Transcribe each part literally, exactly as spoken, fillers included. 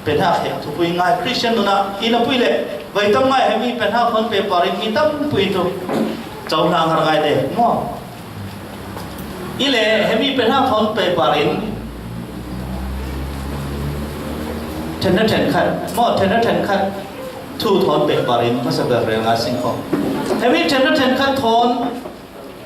Penhak he thupui ngai Christian nuna i na pui le, vai tam ngai hemi penhak hon pe parin mi tam pui tu. Chau na ngar ngai de, mo. I le hemi penhak hon pe parin. Then na then khat, mo, then na then khat. Thu thon pe parin, masa ber rel nga sing ko. Hemi then na then khat thon,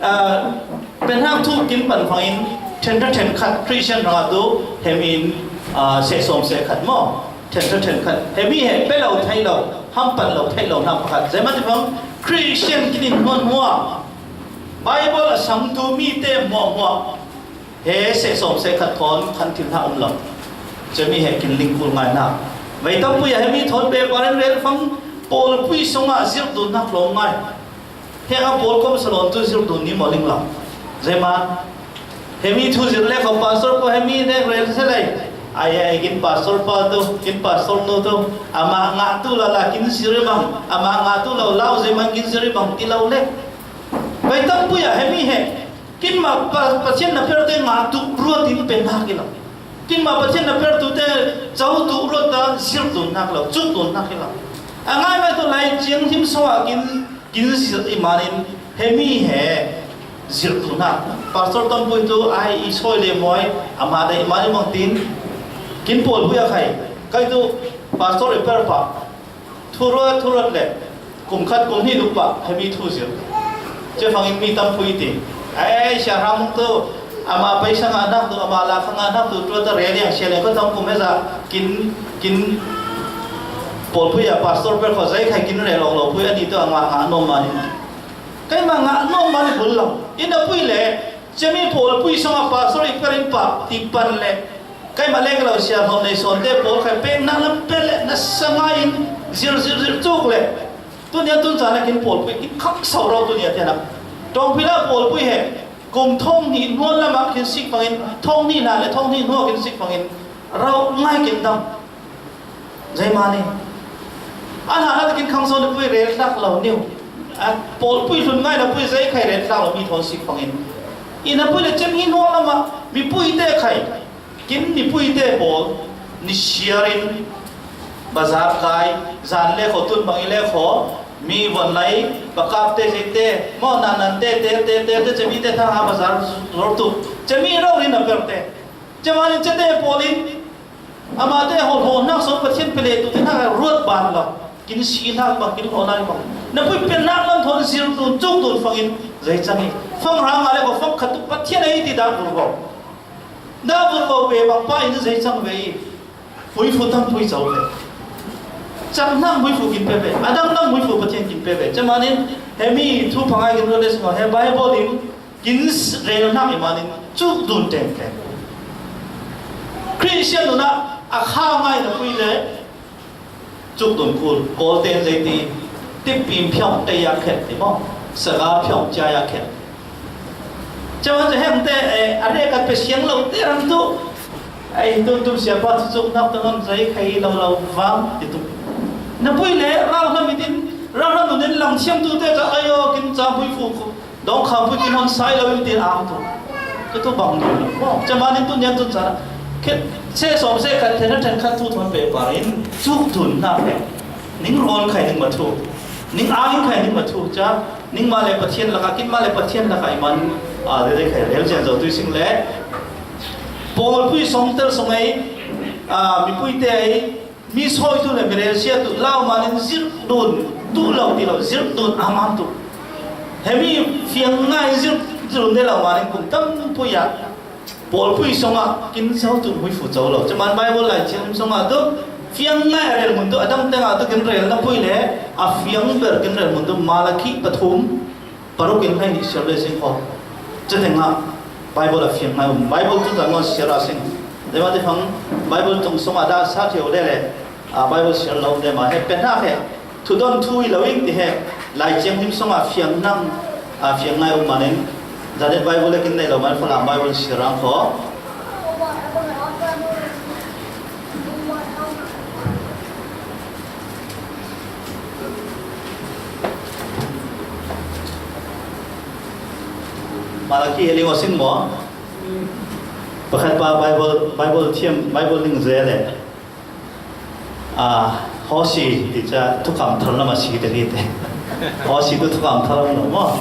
Ah, penhak thu kin pan phangin, then khat, then khat Christian rang tu, hemin, ah, seh som seh khat mo. Then khat, then khat. Hemi he, pe lo thei lo, ham pan lo thei lo, nam pakhat. Zai ma ti phang, Christian kin in hon hua. Bible a sang tu mi te mo mo. He seh som seh khat thon, khan thil ha um lo. Chemi he kin ling kul ngai na. Vai tam pui a hemi thon pe parin rel phang, Paul pui song a zir dun nak lo ngai. He a Paul kom salon tu zir dun ni mo ling lam. Zema. Hemi thu zir le ko pastor ko hemi ne rel se lai. Ai, ai, kin pastor pa tu, kin pastor nu tu. Ama nga tu la la kin zir bang. Ama nga tu la la zema kin zir bang ti lo le. Vai tam pui a hemi he. Kin ma pa, Pathian na per te nga tu ruat in pen na ki lo. Kin ma Pathian na per tu te chau tu ruat ta zir dun nak lo, chuk dun nak ki lo. A ngai mai tu lai chiang him so a kin Kin zir i manin hemi he zir tu na. Pastor tam pui tu ai i soi le moi, ama da i manin mang tin. Kin Paul pui a khai. Kai tu pastor i per pa. Thu ruat, thu ruat le. Kum khat kum hi lu pa, hemi thu zir. Che phangin mi tam pui ti. Ai, sia ram tu. Ama paisa nga nak tu, ama la kha nga nak tu, tu ta re liang sia le ko tam kum he za. Kin, kin Paul pui a pastor per kho zai khai kin re long lo pui ani tu ama nga nom mani. Kai ma nga nom mani bul lo. Ina pui le, chemi Paul pui song a pastor i per in pa, ti pan le. Kai ma le ka lo sia hon le son te Paul khai pe na lam pe le, na sa nga in, zir, zir, zir tuk le. Tu nia tun sa na kin Paul pui, kin khak sau rau tu nia te na. Tong pui la Paul pui he. Kum thong ni nuan lama kin sik pangin, thong ni na le thong ni nuan kin sik pangin, rau ngai kin dam. Zai mani. An hana kin khang son pui rel tlak lo niu. A, Paul pui hlun ngai na pui zai khai rel tlak lo mi thon sik pangin. Ina pui le chem hi nuan lama, mi pui te khai. Kin ni pui te Paul, ni siarin, bazar kai, zan le kho tun bang i le kho, mi von lai, bakap te zai te, mo nan nan te, te, te, te, te, chemi te thang ha bazar zor tu. Chemi rau rin a per te. Chemani che te Paul in, ama te hol hol nak son Pathian pele tu te nak ruat ban lo. Kin si nak bang, kin hol nak bang. Na pui pen nak lam thon zir tun, chuk tun fangin, zai chang i. Fang rang a le ko fang khat tu Pathian ai ti dak bur ko. Dak bur ko be bang pa in zai chang be i. Pui fu tam pui chau be. Chang nang pui fu kin pe be. Adang nang pui fu Pathian kin pe be. Chemanin, hemi thu pangai kin ro le sma, he Bible in, kin s-, rel nak i manin, chuk dun teng teng. Christian nuna, a kha ngai na pui le, Chuk dun kul, Paul ten zai ti, tip pim phiong te ya khet ti mo, saga phiong cha ya khet. Chawan zai hem te, eh, a re kat pe siang lo te ram tu. Ai, tun tum sia pa tu chuk nak tu non zai khai lo lo vam ti tu. Na pui le, rau na mi tin, rau na tu din lang siang tu te ka ayo kin cha pui fu ku. Dong kham pui kin hon sai lo in tin ang tu. Ka tu bang dun. Mo, chemanin tu nian tu cha. Khet, se som se khat, then na then khat tu thon pe pa in. Chuk dun na pe. Ning ron khai ning ma thu. Ning ang in khai ning ma thu. Cha, ning ma le Pathian laka, kin ma le Pathian laka i man. A, de de khai, rel chen zo tu sing le. Paul pui song tel song ai. A, mi pui te ai. Mi soi tu le mi rel sia tu lau manin zir dun tu lau ti lau zir dun aman tu. Hemi fiang ngai zir dun de lau manin kum tam pui a. Paul pui song a kin sau tu hui fu chau lau. Chaman Bible lai chiam song a tu fiang ngai rel mun tu adam teng a tu kin rel na pui le a fiang ber kin rel mun tu Malaki pathum. Paruk in hai ni siar le sing kho. Cheteng a Bible a fiang ngai um. Bible tu ta ngon siar a sing. Dema te phang Bible tung song a da sa theu le le. A Bible siar lo dema he pen ha he. Thu don thu i lo ing ti he. Lai chiang him song a fiang nang a fiang ngai um manin. Zanet Bible le kin nei lo man phala Bible siar ang kho. Malaki he ling o sing mo. Pakhat pa Bible, Bible thiam, Bible ling ze le. A, Hosi ti ca thukam thar lam a si te hi te. Hosi tu thukam thar lam lo maw.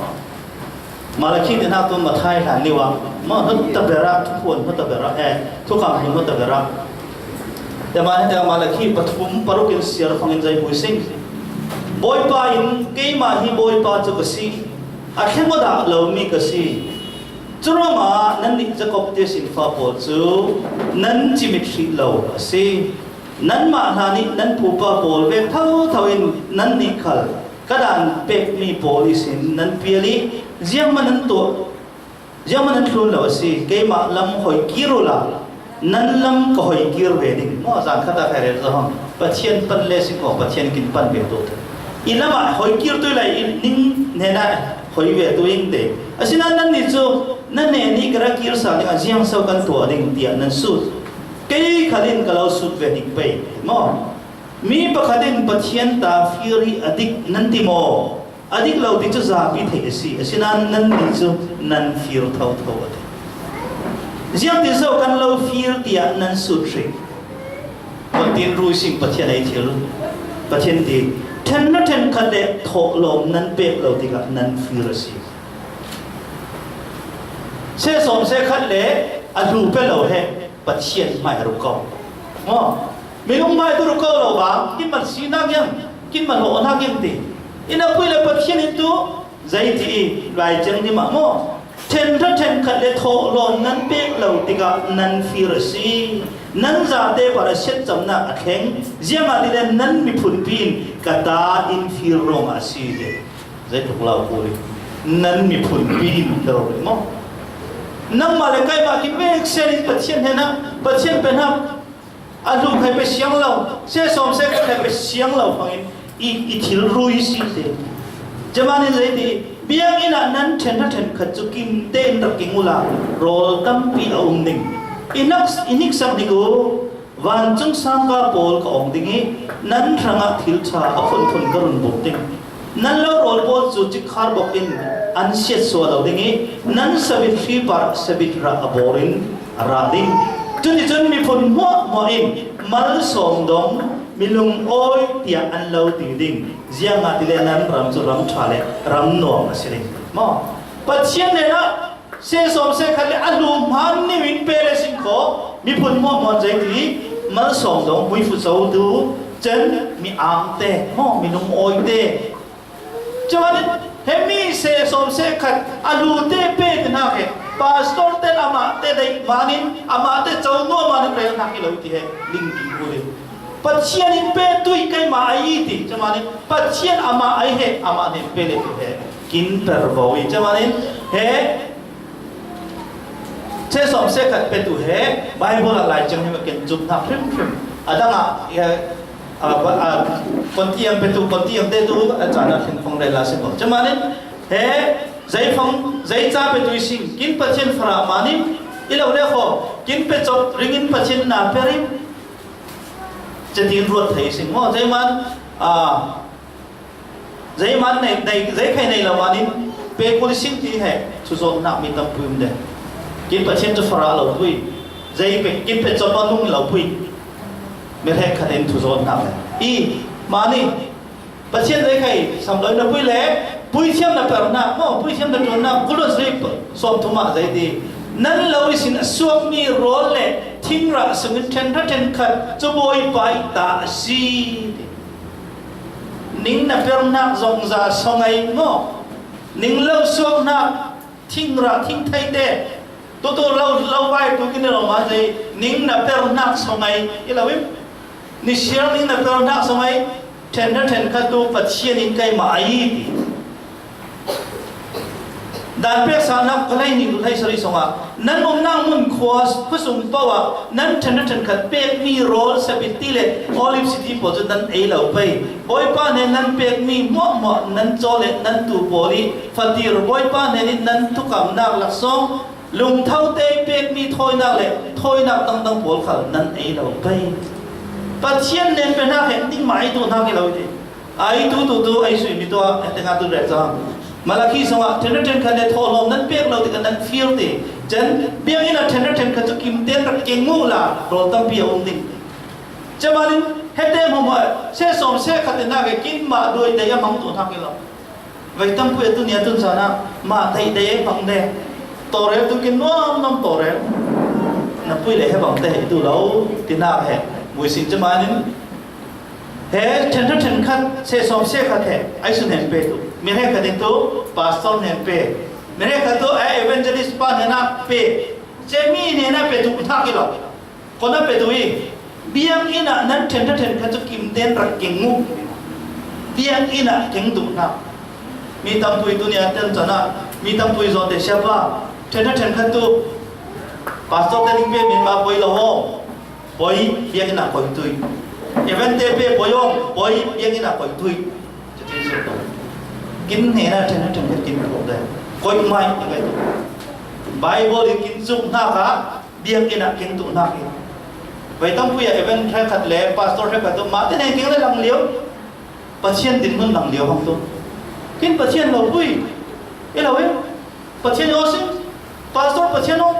Malakhi te nak tu Mathai hlan liu ah maw, hnu ta ber ah, thuphuan hnu ta ber ah, eh, thukam hnu ta ber ah. Te mah hi te Malakhi pathum paruk in siar fangin zei bui sing. Bawipa in, keimah hi Bawipa cu ka si, a thleng aw dah lomi ka si. Curuangah nannih Jakob te sinfa pawl cu nan cimit hrih lo a si. Nanmah hlan ih nan pupa pawl vek thotho in nannih khal ka daan pekmi pawl ihsin nan pial ih ziangmah nan tuah, ziangmah nan thlun lo a si. Keimah lam hoi kir uhla, nan lam ka hoi kir ve ding. Maw, zan khat ah khai rel zo hang. Pathian pan le si ko, Pathian kin pan ve tu. I lamah hoi kir tu lai, i ning hnenah hoi ve tu ing te. Asinain nannih cu na hnen ih ka ra kir sa ding ah ziang so kan tuah ding tiah nan sut. Kei khal in ka lo sut ve ding pei maw? Mi pakhat in Pathian ta fir hi a dik nan ti maw? A dik lo ti cu zapi theih a si, asinain nannih cu nan fir thotho a ti. Ziangtin so kan lo fir tiah nan sut hrih? Pathian rui sing Pathian ei thil. Pathian ti, ṭhen hna ṭhenkhat le thawhlawm nan pek lo tikah nan fir a si. Sehsawm sehkhat le a hlu pe lo he Pathian hmai a ru ko. Maw? Minung hmai tu ru ko lo vang, kin man si nak iang, kin man hlawh nak iang ti. Inn a pui le Pathian in tu zei ti i lai ceng ni mah maw? Ṭhen hna ṭhenkhat le thawhlawm nan pek lo tikah nan fir a si. Nan zate par a siatcamnak a thleng, ziangahtile nan miphunpi in ka ta in fir ruangah a si ti. Zei tluk lo kul i nan miphunpi in ka ro rih maw? Nangmah le keimah ki vek sen in Pathian hnenah Pathian pe hna. A hlu khai pe siang lo, sehsawm sehkhat khai pe siang lo hmangin i, i thil rui si te. Cemanin zei ti, biakinn ah nan ṭhen hna ṭhenkhat cu kim tein rak keng uhla, rawl tampi a um ding. I hnak, i hniksak hnik u, vancung sangka pawl ka awng ding i nan hrangah thil ṭha a phunphun ka run buk ding. Nan lo rawl pawl cu cikkhar bawk in an siatsuah lo ding i nan sabit hri par sabit rah a bawr in a rah ding. Cuticun miphun hmuahhmuah in malsawm dong mi lungawi tiah an lo ti ding, ziangahtile nan ram cu ram ṭha le ram nuam a si ding. Maw? Pathian hnenah sehsawm sehkhat le a hlu hmaan ning in pe le sin kho, miphun hmuahhmuah zei ti, malsawm dong, muifu co tu, cen mi angte, maw, mi lungawite. Cumanin he mi sehsawm sehkhat a hlute pe ti hna he, pastor ten amah te daih hmaan in, amah te co nuam hmaan in rel hna hi lo ti he, ling ti kul in. Pathian in pe tu i keimah a i ti, cumanin Pathian amah a i he, amah nih pe le tu he, kin per vo i, cumanin he sehsawm sehkhat pe tu he, Bible ah lai ciang hi ken zumh hna hrimhrim. A dang ah, eh, ah, ah, kontiang pe tu, kontiang te tu, a caan ah hringfang rel la si ko. Cumanin he zeifang, zeica pe tu i sing, kin Pathian farah hmaan in, i lo le kho, kin pe cop ring in Pathian na per in, cetin ruat thei sing maw? Zeiman, ah, zeiman nei, nei, zei khai nei lo hmaan in pe kul i sing ti he, thuzawt hnak mi tampi um de. Kin Pathian cu farah lo pui. Zei pe, kin pe cop a nung lo pui. Mi hrekkhat in thuzawt hnak le. I, hmaan in, Pathian zei khai sam lo na pui le, puithiam na per hnak maw, puithiam na ṭuan hnak, Kolose sawm thum ah zei ti. Nan lo ihsin a suakmi rawl le thingrah sungin ṭhen hna ṭhenkhat cu Bawipa i ta a si ti. Ning na per hnak zongza sawngai maw? Ning lo suak hnak thingrah thingthei te, tutu lo, lo vai tu kin lo ma zei, ning na per hnak sawngai i lo im. Ni siar ning na per hnak sawngai, ṭhen hna ṭhenkhat tu Pathian in keimah a i ti. Daan pek sa nak ka lei nih tu thei sarih sawngah nan umnak hmun khua, khuasung paoh ah nan ṭhen hna ṭhenkhat pekmi rawl, sabit ti le olive si ti pawl cu nan ei lo pei. Bawipa hnen nan pekmi hmuahhmuah nan caw le nan tu pawl i fatir, Bawipa hnen in nan thukamnak laksawng, lungtho te pekmi thawinak le thawinak dangdang pawl khal nan ei lo pei. Pathian hnen pe hna he ningmah ei tu hna hi lo i ti. Ai tu tu tu ai sui mi tuah, ai tengah tu rel cang. Malakhi sungah ṭhen hna ṭhenkhat le thawhlawm nan pek lo tikah nan fir ti. Cun biakinn ah ṭhen hna ṭhenkhat cu kim tein rak keng uhla rawl tampi a um ding. Camanin hete hmawhmawh se sawm se khat in nak e kin mah duai dei a hmang tuh hnak hi lo. Vei tampui a tuni a tun zan ah mah theih dei a hmang de. Tawrel tu kin nuam nuam tawrel. Na pui le he bang te hei tu lo tinak he muisin camanin he ṭhen ṭha ṭhen khat se sawm se khat he ai sun hen pe tu. Mi he khat in tu pastor hen pe. Mi he khat tu a evangelist pa hen a pe. Cemi hen a pe tu hnak hi lo. Kona pe tu hi, biakinn ah nan ṭhen ṭha ṭhen khat cu kim ten rak keng mu. Biakinn ah keng duh hna. Mi tampui tu nih an tel caan ah, mi tampui zawn te siapa, ṭhen ṭha ṭhen khat tu, pastor te ning pe min ma poi lo ho, poi biakinn ah koi tui. Event te pe poi ho, poi biakinn ah koi tui. Kin hnen ah ṭhen ṭhen khat kin phawk le koih mai ti ngai tu. Bible in kin cuk hna kha biakinn ah kin tuh hna hi. Vei tampui ah event hrekkhat le pastor hrekkhat tu mah te hnen kin le lang lio. Pathian dinhmun lang lio hang tu. Kin Pathian lo pui. I lo i Pathian i awsim. Pastor Pathian aw.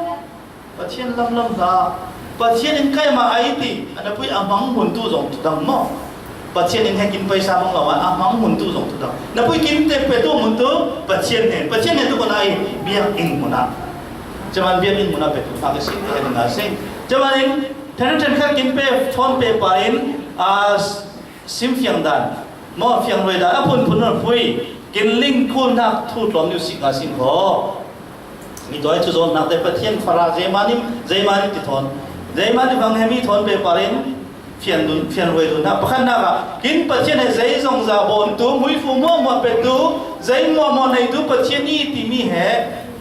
Pathian lamlam hna. Pathian in keimah a i ti, a na pui a hmang hmun tu zong tu dang maw? Pathian in he kin paisa hmang lo ah, a hmang hmun tu zong tu dang. Na pui kin te pe tu hmun tu Pathian he. Pathian he tu kona i biakinn hmun ah. Caman biakinn hmun ah pe tu hna ka si, he na si. Caman in ṭhen ṭhen khat kin pe thawn pe pa in, a, Sim fiang dan maw, fiang roi dan a phunphun a phui. Kin ling kul nak thu tlawm niu sik nga sin kho. Mi toi thu zawn nak te Pathian fara zeimani, zeimani ti thawn. Zeimani bang he mi thawn pe parin fian dun, fian roi dun nak pakhat nak a kin Pathian he zei zong za bon tu mui fu muak muak pe tu zei muak muak nei tu Pathian i ti mi he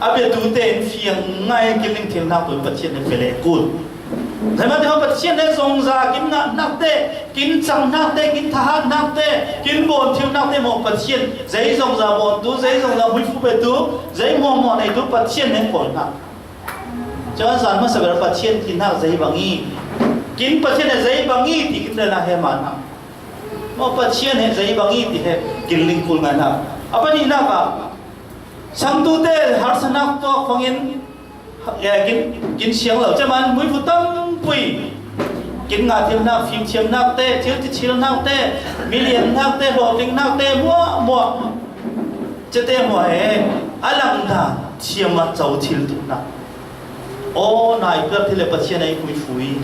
a pe tu te in fiang ngai kin ling thil nak tu Pathian he pe le kul. Zeimah te Pathian he zongza kin ngah hnak te, kin cang hnak te, kin thahat hnak te, kin bawn thil hnak te maw Pathian, zei zongza bawn tu, zei zongza hmuifu pe tu, zei hmuahmuah nei tu Pathian he kawl hna. Cun zan hmasa ber Pathian ti hnak zei bang i, kin Pathian he zei bang i ti kin rel hna he mah hna. Maw Pathian he zei bang i ti he kin ling kul ngai hna. A pahnihnak ah, changtu te harsanak tuak fangin, eh, kin, kin siang lo. Ceman muifu tampui. Kin ngah thil hnak, fimthiam hnak te, thil ti thil hnak te, milian hnak te, hlawhtling hnak te, muah, muah. Cete muah he, a langda, thiam ah co thil tu hnak. Aw, na i per thil le Pathian a i muifu i.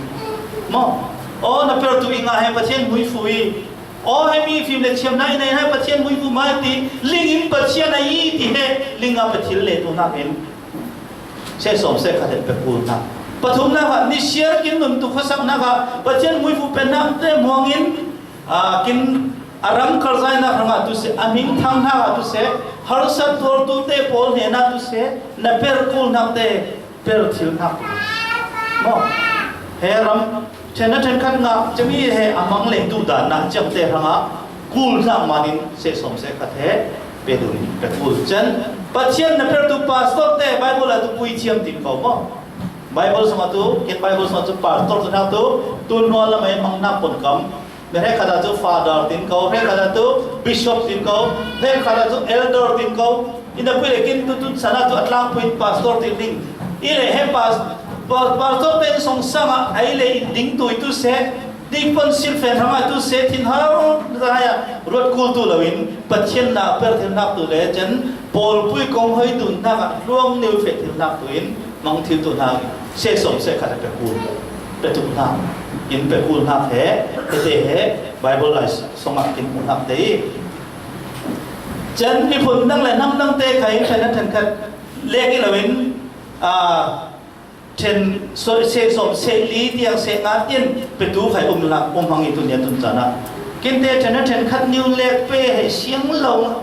Maw? Aw, na per tu i ngah he Pathian muifu i. Aw, he mi fim le thiam na i nei he Pathian muifu mai ti, ling in Pathian a i ti he, ling a Pathian le tu hnak in. Se sawm se khat he pe kul hna. Pathum hnak ah, ni siar kin nun tu khuasak hnak ah, Pathian muifu pe hnak te muang in, aa, kin a ram karzainak hrangah tu seh, a hmingthang hnak ah tu seh, harsat tuartu te pawl hnenah tu seh, na per kul hnak te per thil hnak. Maw? He ram, ṭhen na ṭhen khat ngah, cami he a mang le duh dan nak ciang te hrangah, kul hnak man in seh sawm seh khat he, pe dun, pe kul. Cun, Pathian na per tu pastor te, Bible ah tu puithiam tin ko maw? Bible sungah tu, ken Bible sungah tu, pastor tu hnak tu, tu hnual lam ai mang hnak pon kam. Mi hrekkhat ah cu father tin ko, hrekkhat ah cu bishop tin ko, hrekkhat ah cu elder tin ko. Ina pui le kin tu tun sana tu a tlangpui pastor tin ding. I le he pas-, pa-, pastor te in song sang ah, ai le in ding tu i tu se, ding pon sil fen hang ah tu se, thin har zahai ah, ruat kul tu lo in, Pathian na per thil hnak tu le, cen, pawl pui kong hoi dun hnak ah, luang neu fe thil hnak tu in, mang thil tu hna, seh sawm seh khat a pe kul, pe tuk hna, in pe kul hna he, tete he, Bible lai song ah kin hmu hna te i. Cen miphun dang le hnam dang te kha in ṭhen ṭhen khat lek i lo in, aa, ṭhen sawm, seh sawm, seh li tiang, seh nga tiang pe tu khai um hlah, um hang i tun i a tun caan ah. Kin te ṭhen a ṭhen khat niu lek pe he siang lo.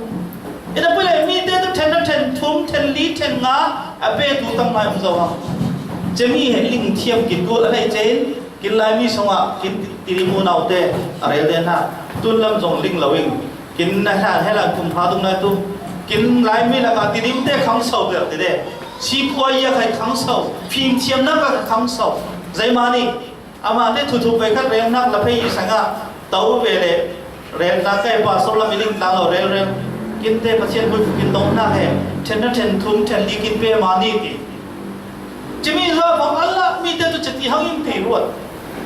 I na pui le mi te tu ṭhen a ṭhen thum, ṭhen li, ṭhen nga a pe tu tam ngai um zo hang. Cemi he ling thiam kin kul a lei cein, kin Laimi sungah kin Tidim unau te a rel den hna. Tun lam zong ling lo in kin na hlan he lan kum hra tung nai tu. Kin Laimi lakah Tidim te khang so ber ti de. Sipuai a khai khang so, fimthiamnak a khang so. Zeimahni amah te thuthup ve khat relnak la phei i sangah to ve le relnak kai pastor lam i ling tlang lo rel rel. Kin te Pathian hmuifu kin dong hna he, ṭhen na ṭhen thum, ṭhen li kin pe mah ni ti. Cimi zua bang a lak mi te tu cati hang in ti ruat.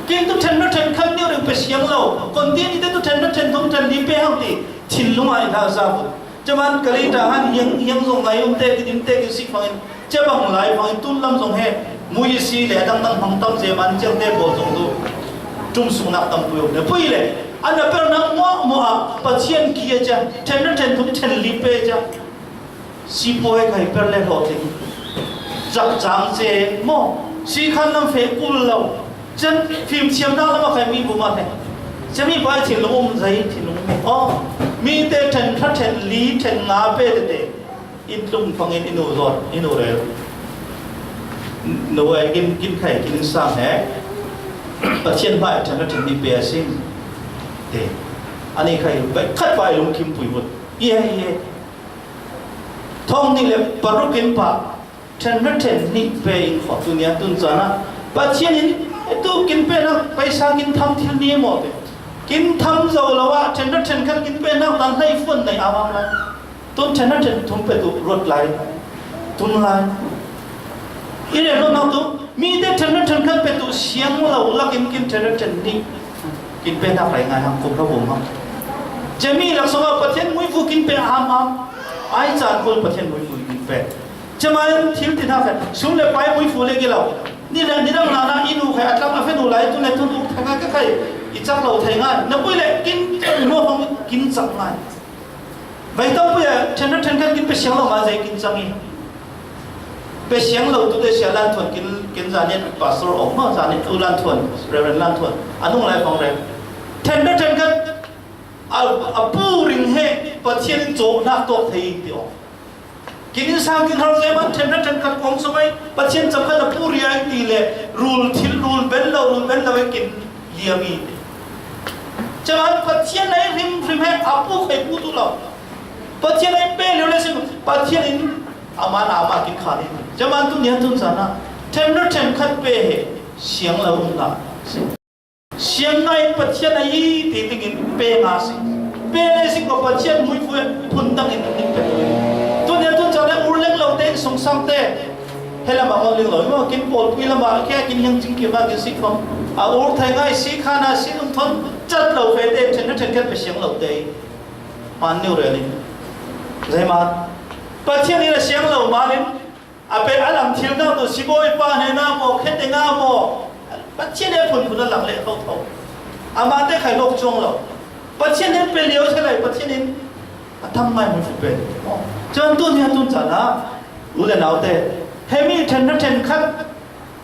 Kin tu ṭhen hra ṭhen khat ni reng pe siang lo. Kon ti ni te tu ṭhen hra ṭhen thum ṭhen li pe hang ti. Thinlung ai hla za ko. Caman ka lei ta han hiang, hiang zong ngai um te, ti dim te, ki sik fangin. Ca bang lai fangin tun lam zong he. Mui si le dang dang hmang tam ze man ciang te bawl zong tu. Tum sung nak tam pui um le. Pui le. An na per nak muak muak a. Pathian ki a ca. Ṭhen hra ṭhen thum ṭhen li pe ca. Sipuai khai per le hlawhtling. Zak zang ce maw? Si khan lam fe kul lo. Chan fim thiam dang lam a khai mi bu ma he. Cami pai thinlung um zai thinlung um. Aw. Mi te ṭhen hra ṭhen li ṭhen nga pe te te. In tlung fangin in u zawt, in u rel. Nu ai kin, kin khai kin sang he. Pathian pai ṭhen hra ṭhen li pe a sim. Te. Ani khai bai khat pai lung kim pui vut. Ie, ie. Thong nih le paruk in pah, ṭhen hra ṭhen nih pe in khuak tu nia tun caan ah Pathian in tu kin pe nak paisa kin tham thil ni maw te. Kin tham zo lo ah ṭhen hra ṭhen khat kin pe nak dan hlei fuan nei a vang lai. Tun ṭhen hra ṭhen thum pe tu ruat lai. Tum lai. I rel lo nak tu Mi te ṭhen hra ṭhen khat pe tu siang lo lakin kin ṭhen hra ṭhen nih kin pe nak rai ngai hang kum hra bum hang. Cami lak song ah Pathian muifu kin pe am am. Ai caan kul Pathian muifu kin pe. Cama in thil ti hna khat sum le pai muifu le ki lo. Ni le ni dang nana i nu khai a tlam a fe nu lai tu le tu nu thai ngai ka khai i cak lo thai ngai. Na pui le kin ṭhen hnu hong kin cak ngai. Vai tampi ah ṭhen hra ṭhen khat kin pe siang lo ma zei kin cang i. Pe siang lo tu te sia Lan Thuan kin, kin zan in pastor om ma zan in tu Lan Thuan, Reverend Lan Thuan. A nung lai fang re. Ṭhen hra ṭhen khat a, a pu ring he Pathian in cawh nak tuak thei ti om. Kin in sang kin har zei man ṭhen hra ṭhen khat kong so mai Pathian cam khat a pu ri ai ti le rul thil rul ben lo rul ben lo e kin liam i. Caman Pathian ai hrim hrim he a pu khai pu tu lo. Pathian ai pe lio le sin Pathian in ama na ama kin khan in. Caman tu nia tun sana ṭhen hra ṭhen khat pe he siang lo um na. Siang ngai Pathian ai ti ting in pe nga si. Pe le sin ko Pathian mui fu phun tang in ning pe. Tu nia tun sana ur leng lo te sung sang te. He lama ngon ling lo, maw, kin pawlpui lama, kia kin hiang cing kima kin sik fam. A ur thai ngai si khana si lung thon, cat lo fe te, chen na chen ken pe siang lo te. Man niu rel in. Zai man. Pathian in a siang lo man in, a pe a lam thil nang tu si bawi pa ne na maw, khe te nga maw. Pathian in a phun phun a lang le tho tho. A man te khai lok chuang lo. Pathian in pe liau se lai, Pathian in A tam ngai hmun fu pen. Chuan tu nia tun chan a, u le nau te, hemi ṭhen hra ṭhen khat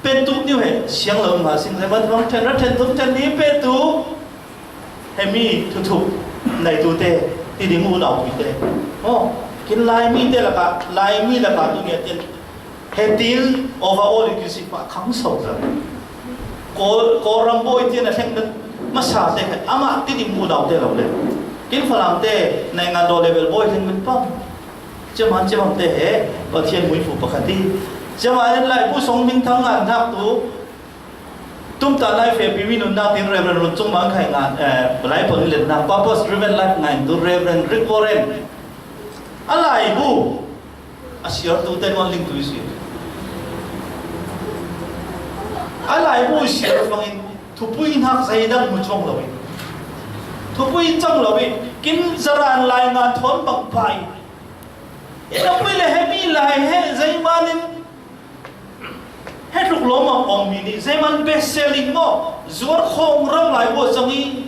pen tu niu he siang lo nga sing le, man vang ṭhen hra ṭhen thum ṭhen li pe tu, hemi thuthup nai tu te, ti ding u nau pui te. Oh, kin Laimi te laka, Laimi laka tu nia tin, He til overall in kin sik pah khang so ta. Kawl, Kawl ram bawi tian a thleng nan masa te khat ama ti ding mu dau te lo le. Kin Falam te naingan daw level bawi thleng nan pam. Chaman chaman te he Pathian mui fu pakhat hi. Chaman in lai bu song min thang ngan thak tu. Tum ta lai fe pi mi nun nak tin Reverend Run Chung Mang Khai ngan, eh, lai pon len na purpose driven life ngan tu Reverend Rick Warren. A lai bu. A siar tu te nuan ling tui si. A lai bu siar fangin thupui nak zai dang mu chuang lo in. Thupui chang lo in. Kin zaran lai ngan thon bang pai. Ina pui le hemi lai he zai manin. He tluk lawm a awm mi nih, zeiman best selling maw, zuar khawng ram lai buat zong i,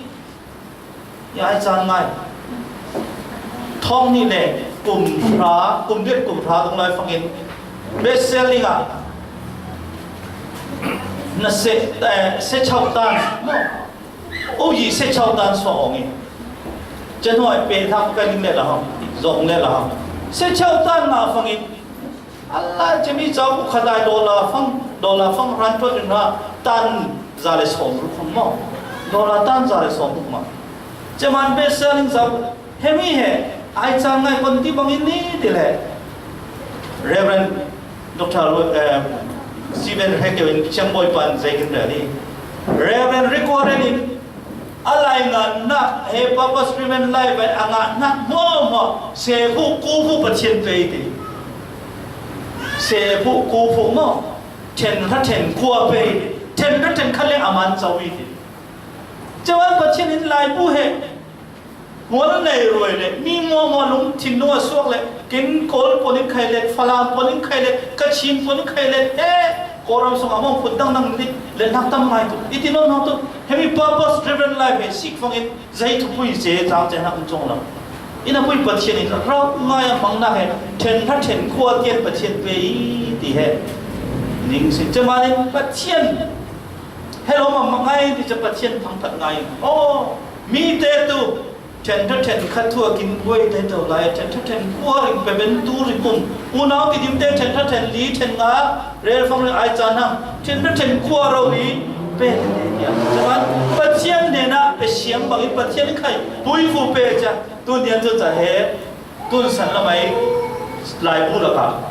i ai caan ngai. Thawng nih le kum hra, kum biat kum hra dong lai fangin best selling ah na se, eh, se chau tan maw, u yi se chau tan suah awng i. Chen huai pe thak ka ning le la hang, zong le la hang. Se chau tan nga fangin, Allah, cemi cauk khat ai dollar fang, dollar fang ran tuan in ha, tan za le sawm ruk fang maw. Dollar tan za le sawm ruk maw. Ceman best selling cauk, hemi he, ai cang ngai kon ti bangin ni ti le. Reverend Doctor Lu-, eh, Stephen Hekewin Chiang Boy Pan Zekin Rally. Reverend Rick Warren in, A lai ngannak he purpose driven life a ngahnak hmuahhmuah, sephu kuhphu Pathian pei ti. Sephu kuhphu maw, ṭhen hra ṭhen kua pei ti. Ṭhen hra ṭhen khat le a man co i ti. Cuan Pathian in laibu he hual nei ruai le, mi mawmaw lung thinlung a suak le, kin Kawl puan in khai le, Falam puan in khai le, Kachin puan in khai le, he, Kawlram sung a mawng phut dang dang ni le nak tam ngai tu. I ti nawn hang tu, hemi purpose driven life he sik fangin zei thupui ze tlang che nak um cuang lo. Ina pui Pathian in rau ngai a hmang nak he, then hra then khua tian Pathian pe i ti he. Ning si, cemanin Pathian hello ma ma ngai ti che Pathian thangphat ngai. Oh, mi te tu, then hra then khat thu a kin buai te to lai, then hra then khua ring pe ben tu ring um. Unau ti dim te then hra then li then nga, rel fang ring ai chan hang, then hra then khua ro li pe te te kia. Chaman, Pathian nena pe siang bangin Pathian khai, pui fu pe cha, tu nian tu cha he, tun san lamai laibu laka.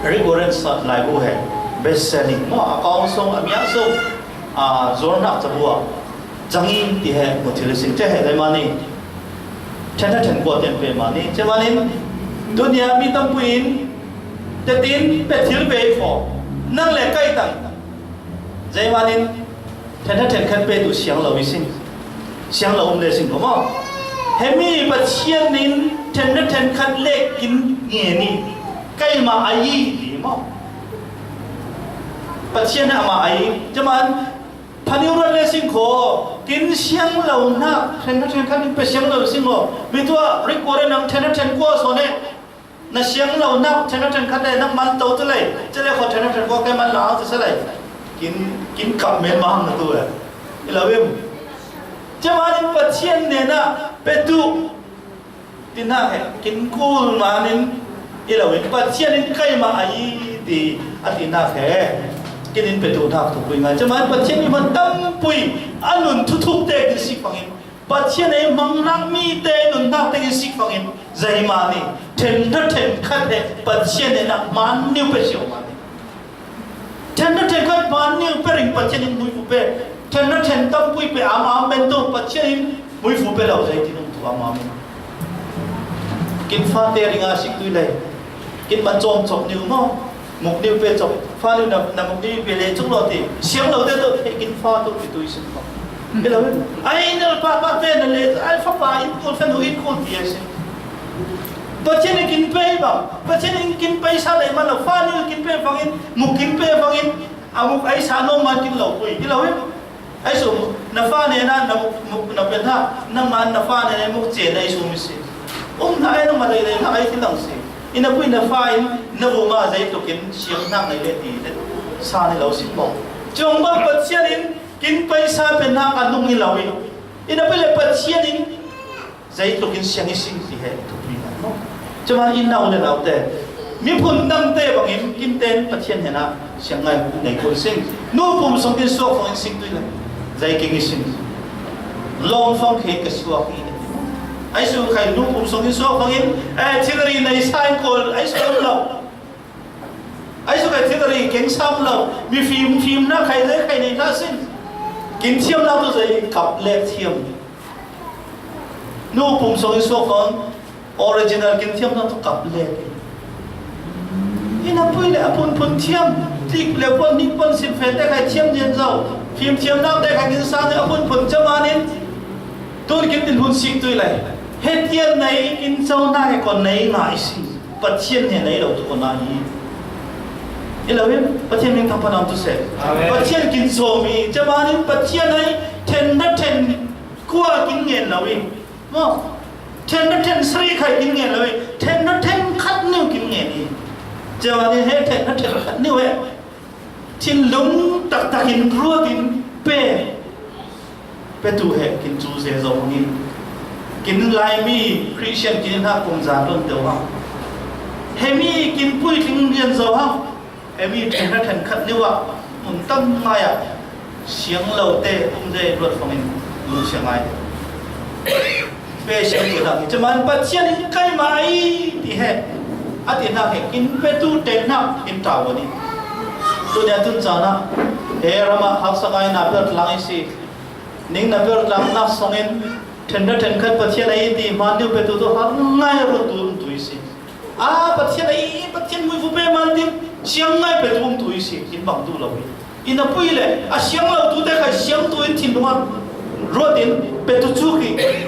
Rick Warren sa laibu he, best selling. Mo, a kong song, a mia song, a, zor nak cha bua. Changi ti he, mo thil sing che he, le mani. Then hra then khua tian pe mani. Che mani, dunia mi tam puin, te tin, pe thil pe fo. Nang le kai tang. Zei manin, then hra then khat pe tu siang lo i sing. Siang lo um le sing ko maw. Hemi Pathian in then hra then khat le kin nge ni. Kai ma ai ti maw. Pathian ama ai. Chaman, phaniu ran le sing ko. Kin siang lo na, then hra then khat pe siang lo sing ko. Mi tua, Rick Warren ang then hra then khua so ne. Na siang lo nak, then hra then khat le, nak man to tu lei. Che le kho then hra then khua kai man la tu se lei. Kin, kin kap men ma hang na tu lei. I lo im. Che manin Pathian nena, pe tu. Ti nak he, kin kul manin, i lo im. Pathian in kai ma ai ti, a ti nak he. Kin in pe tu nak tu pui ngai. Che manin Pathian in man tam pui, a nun thu thuk te kin sik fangin. Pathian ei hmang nak mi te nunnak tengin sik fangin zei mah ni. Then hra then khat he Pathian ei nak man niu pe sio mah ni. Then hra then khat man niu pe ring Pathian in muifu pe. Then hra then tampui pe am am ben tu Pathian in muifu pe lo zei ti nung tu am am in. Kin fa te ringa sik tui lei. Kin man chom chok niu maw. Muk niu pe chok, fa niu na, na muk niu pe le chuk lo ti. Siang lo te to, he kin fa to ti tui sin ko. Hello. Ai na pa pa pe na le, ai fa pa in kul fa nu in kul ti ai sin. Pathian in kin pe ba, Pathian in kin pe sa le ma lo, fa niu kin pe fangin, muk kin pe fangin, a muk ai sa no man kin lo pui. Hello. Ai sum, na fa ne na, na muk, muk, na pen ha, na man na fa ne na muk che na ai sum i si. Um na ai na ma dai dai na ai ti lang si. Ina pui na fa in, na bu ma zai to kin siang na ngai le ti le. Sa ni lo si po. Chong ba Pathian in, kin pai sa pen na ka nung i lo i. Ina pui le Pathian in, zai tluk in siang i sing ti he thupi na maw. Cuma in nau le nau te. Miphun dang te bangin kin ten Pathian hena siang ngai nei ko sing. Nu pum song in suak fang in sing tui le. Zai king i sing. Long fang khe ka suak i. Ai su khai nu pum song in suak fang in. Eh, thil ri nei sa in kol. Ai su lo. Ai su kai thil ri keng sam lo. Mi fim, fim na khai zai khai nei na sing. Kin thiam na tu zai kap lek thiam. Nu pum song i suak fang original kin thiam na tu kap lek. Ina pui le a phun phun thiam. Tik le pon nik pon sim fe te khai thiam jen zau. Phim thiam na te khai kin sang a phun phun chama nin. Tun kin tin hun sik tui lai. He tian nai kin chau na he kon nai ngai si. Pathian he nai lo tu kon nai. I lo in, Pathian min thang panam tu se. Amen. Pathian kin so mi. Chama nin Pathian nai then na then kua kin ngen lo in. Maw, then na then sri khai kin ngen lo i, then na then khat niu kin ngen i. Cua ni he then na then khat niu he. Thinlung taktak in ruat in pe. Pe tu he kin cu ze zo hang in. Kin Laimi Christian kin ha kum zan lon deuh hang. He mi kin puitling lian zo hang. He mi then na then khat niu ah, mun tam ngai ah, siang lo te um de ruat fangin, mun siang ngai. Pe siang tu dak, cuma Pathian in kai mai ti he. A ti nak he, kin pe tu te nak, kin tau ni. Tu dia tun sana, he rama hak sa ngai na per tlang i si. Ning na per tlang na songin, then na then khat Pathian ai ti, man niu pe tu tu har ngai ru tu tu i si. A, Pathian a i, Pathian muifu pe man tin, siang ngai pe tu um tu i si, in bang tu lo i. Ina pui le, a siang lo tu te khai siang tu in thin nuam. Ruat in petu cuk hi.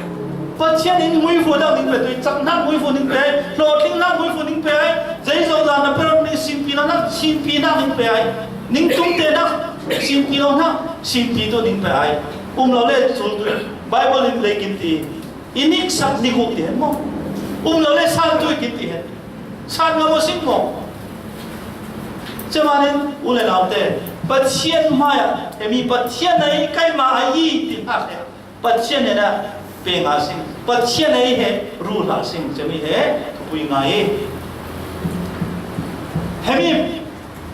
Pathian in muifu dang ning petu, caknak muifu ning pe ai, hlawhtling nak muifu ning pe ai, zeizong zan na pe rawh ning simpi nak, simpi nak ning pe ai. Ning tum te nak, simpi lo nak, simpi tu ning pe ai. Um lo le cul tu. Bible in lei kin ti. I nik sak nik uh ti hen maw. Um lo le san tu i kin ti hen. San ngam uh sing maw. Cemanin u le nau te, Pathian hmai ah, hemi Pathian a i kai ma a i ti hak he. Pathian he na pe nga sing. Pathian a i he ru hlah sing. Cemi he thupui ngai. Hemi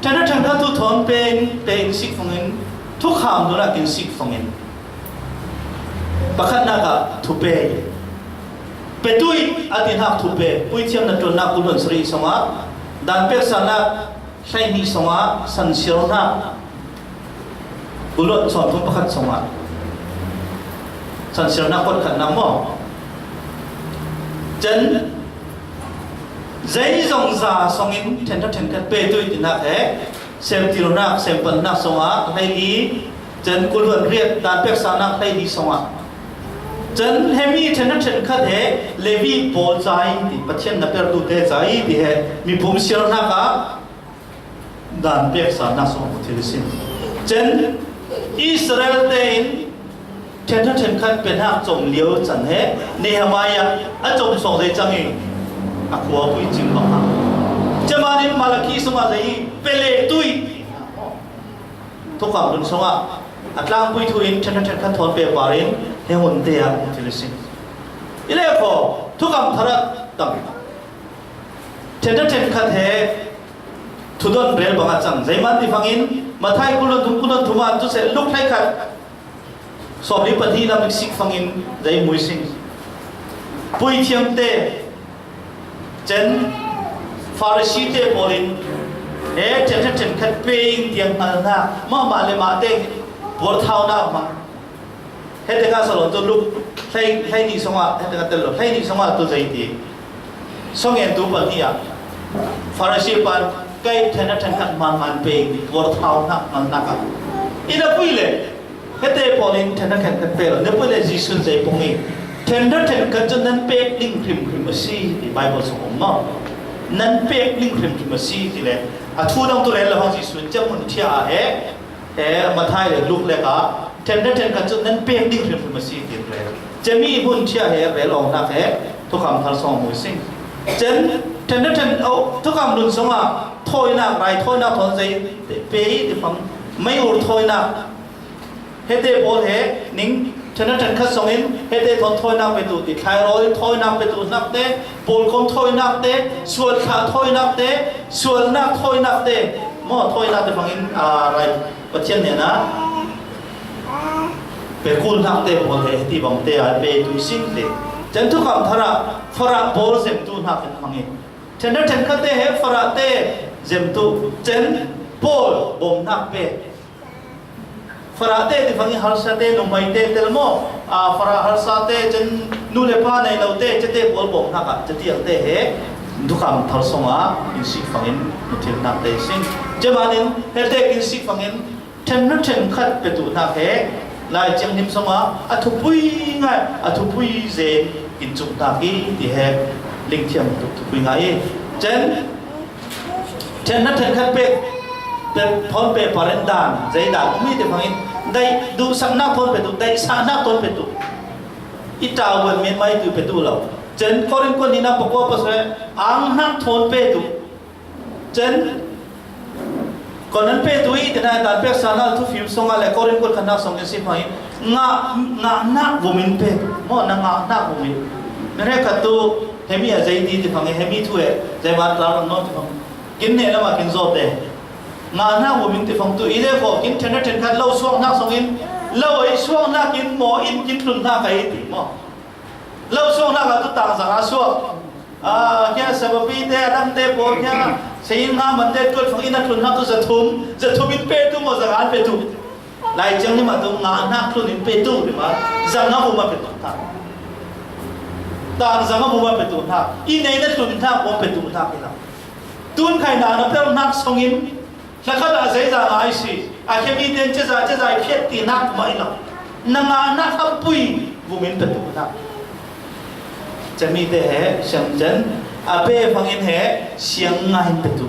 thana thang ka tu thon pen pe in sik fangin, thukham duna kin sik fangin. Pakhatnak ah thupe. Petu i a ti hnak thupe. Puithiam na ṭuannak kul hluan sarih songah, dan peksa nak hleihnih songah, sansialnak kul hluan sawmthum pakhat songah, sansialnak kuat khatnak maw. Cen zeizong za songin ṭhen ṭha ṭhen khat petu i tinak he, semtilnak, sempatnak songah hleili, cen kul hluan riat, dan peksa nak hleili songah. Cen hemi ṭhen ṭha ṭhen khat he Levi pawl ca i ti, Pathian na pertu te ca i ti he, mipum sialnak ah dan peksa nak song thil sin. Cen Israel te in ṭhen ṭha ṭhen khat pe hnak com lio can he, Nehemiah a com song zei cang i a khua pui cing bang hang. Cemanin Malaki sungah zei i pe le tu i. Thukham Hlun sungah a tlangpui thu in ṭhen ṭha ṭhen khat thawn pe par in he hun te ah thil sin. I le kho, Thukham Thar ah tam. Ṭhen ṭha ṭhen khat he thudon rel bangah cang. Zeiman ti fangin, Matthai kul hluan thum, kul hluan thum ah tu se Luk hleikhat sawmli pahnih lam i sik fangin zei mui sing. Puithiam te, cen Farasi te pawl in, he ṭhen ṭha ṭhen khat pe in tiang hngalnak mahmah le mah te puarthaunak hmang. Hete ka salon tu Luk hlei, hleihnih songah, hete ka tel lo, hleihnih songah tu zei ti. Song en tu pahnih ah Farasi pan kai ṭhen ṭha ṭhen khat man man pe in puarthaunak hngalnak ah. I na pui le, hete pawl in ṭhen ṭha ṭhen khat pe lo, na pui le Jesuh in zei pong i. Ṭhen ṭha ṭhen khat cu nan pek ding hrimhrim a si ti Bible song um maw. Nan pek ding hrimhrim a si ti le. A thu dang tu rel lo hang Jesuh in cem mun ṭhia ah he. He Matthai le Luk le ka ṭhen ṭha ṭhen khat cu nan pek ding hrimhrim a si ti rel. Cemi hmun ṭhia he rel awknak he Thukham Thar song mui sing. Cen ṭhen ṭha ṭhen, oh, Thukham Hlun sungah thawinak, rai thawinak thawn zei pe i ti fang, mei ur thawinak. Hete pawl he ning ṭhen ṭha ṭhen khat songin hete thawn thawinak petu ti, thlairawl thawinak petu hnak te, pawlkom thawinak te, sual thlah thawinak te, sualnak thawinak te, maw thawinak te fangin, aa, rai Pathian hnenah pe kulhnak te pawl he hiti bang te ah pe tu sing te. Cen Thukham Thar ah farah pawl zemtu hnak in hmang i. Ṭhen ṭha ṭhen khat te he farah te zemtu, cen pawl bawmhnak pe. Farah te ti fangin harsa te, nuhmei te tel maw? Aa, farah harsa te, cen nu le pa nei lo te, cete pawl bawmhnak ah cetiang te he Thukham Thar song ah in sik fangin nuthilhnak te sing. Cemanin hete in sik fangin ṭhen ṭha ṭhen khat petu hnak he Lai Thianghlim sungah a thupui ngai, a thupui zen in cuk hnak hi ti he Lingthiam tuk thupui ngai i. Cen ṭhen ṭha ṭhen khat pek, pek thawn pe parin dan, zei dan um i ti fangin, daih duhsaknak thawn petu, daihsahnak thawn petu. I ṭauan men mai tu petu lo. Cen Korin kuan hnihnak pakua pasal ang hnak thawn petu. Cen Korin petu i, ti na dan peksa na thufim song ah le Korin kuan khatnak song in si hmai. Ngah, ngahnak vum in petu. Maw na ngahnak vum in. Mihre khat tu hemi a zei ti ti fang i, hemi thu e, zei van tla rang nawn ti fang. Kin neh lam ah kin zawt e. Ngahnak vum in ti fang tu i le ko kin ṭhen ṭha ṭhen khat lo suaknak song in, lo ei suaknak in maw in kin tlun hna kai ti maw. Lo suaknak ah tu tangzang a suak. Ah, kia sabapi te, a dang te pawl kia, sayin nga man te tuat fang in a tlun hnak tu zathum, zathum in petu maw, zanga in petu. Lai Thianghlim ah tu ngahnak tlun in petu, ti ma, zanga vum a petu hna. Tangzanga vum a petu hna. I nei na tlun hnak vum a petu hna, ti lo. Tun khai na na pel hnak song in, Hlakhat ah zeizah ngai si, a khemi ten ceza, ceza i phiat ti nak mah i lo. Na ngahna khampui vumin petu na. Cemite he siangcen a pe fangin he siang ngai in petu.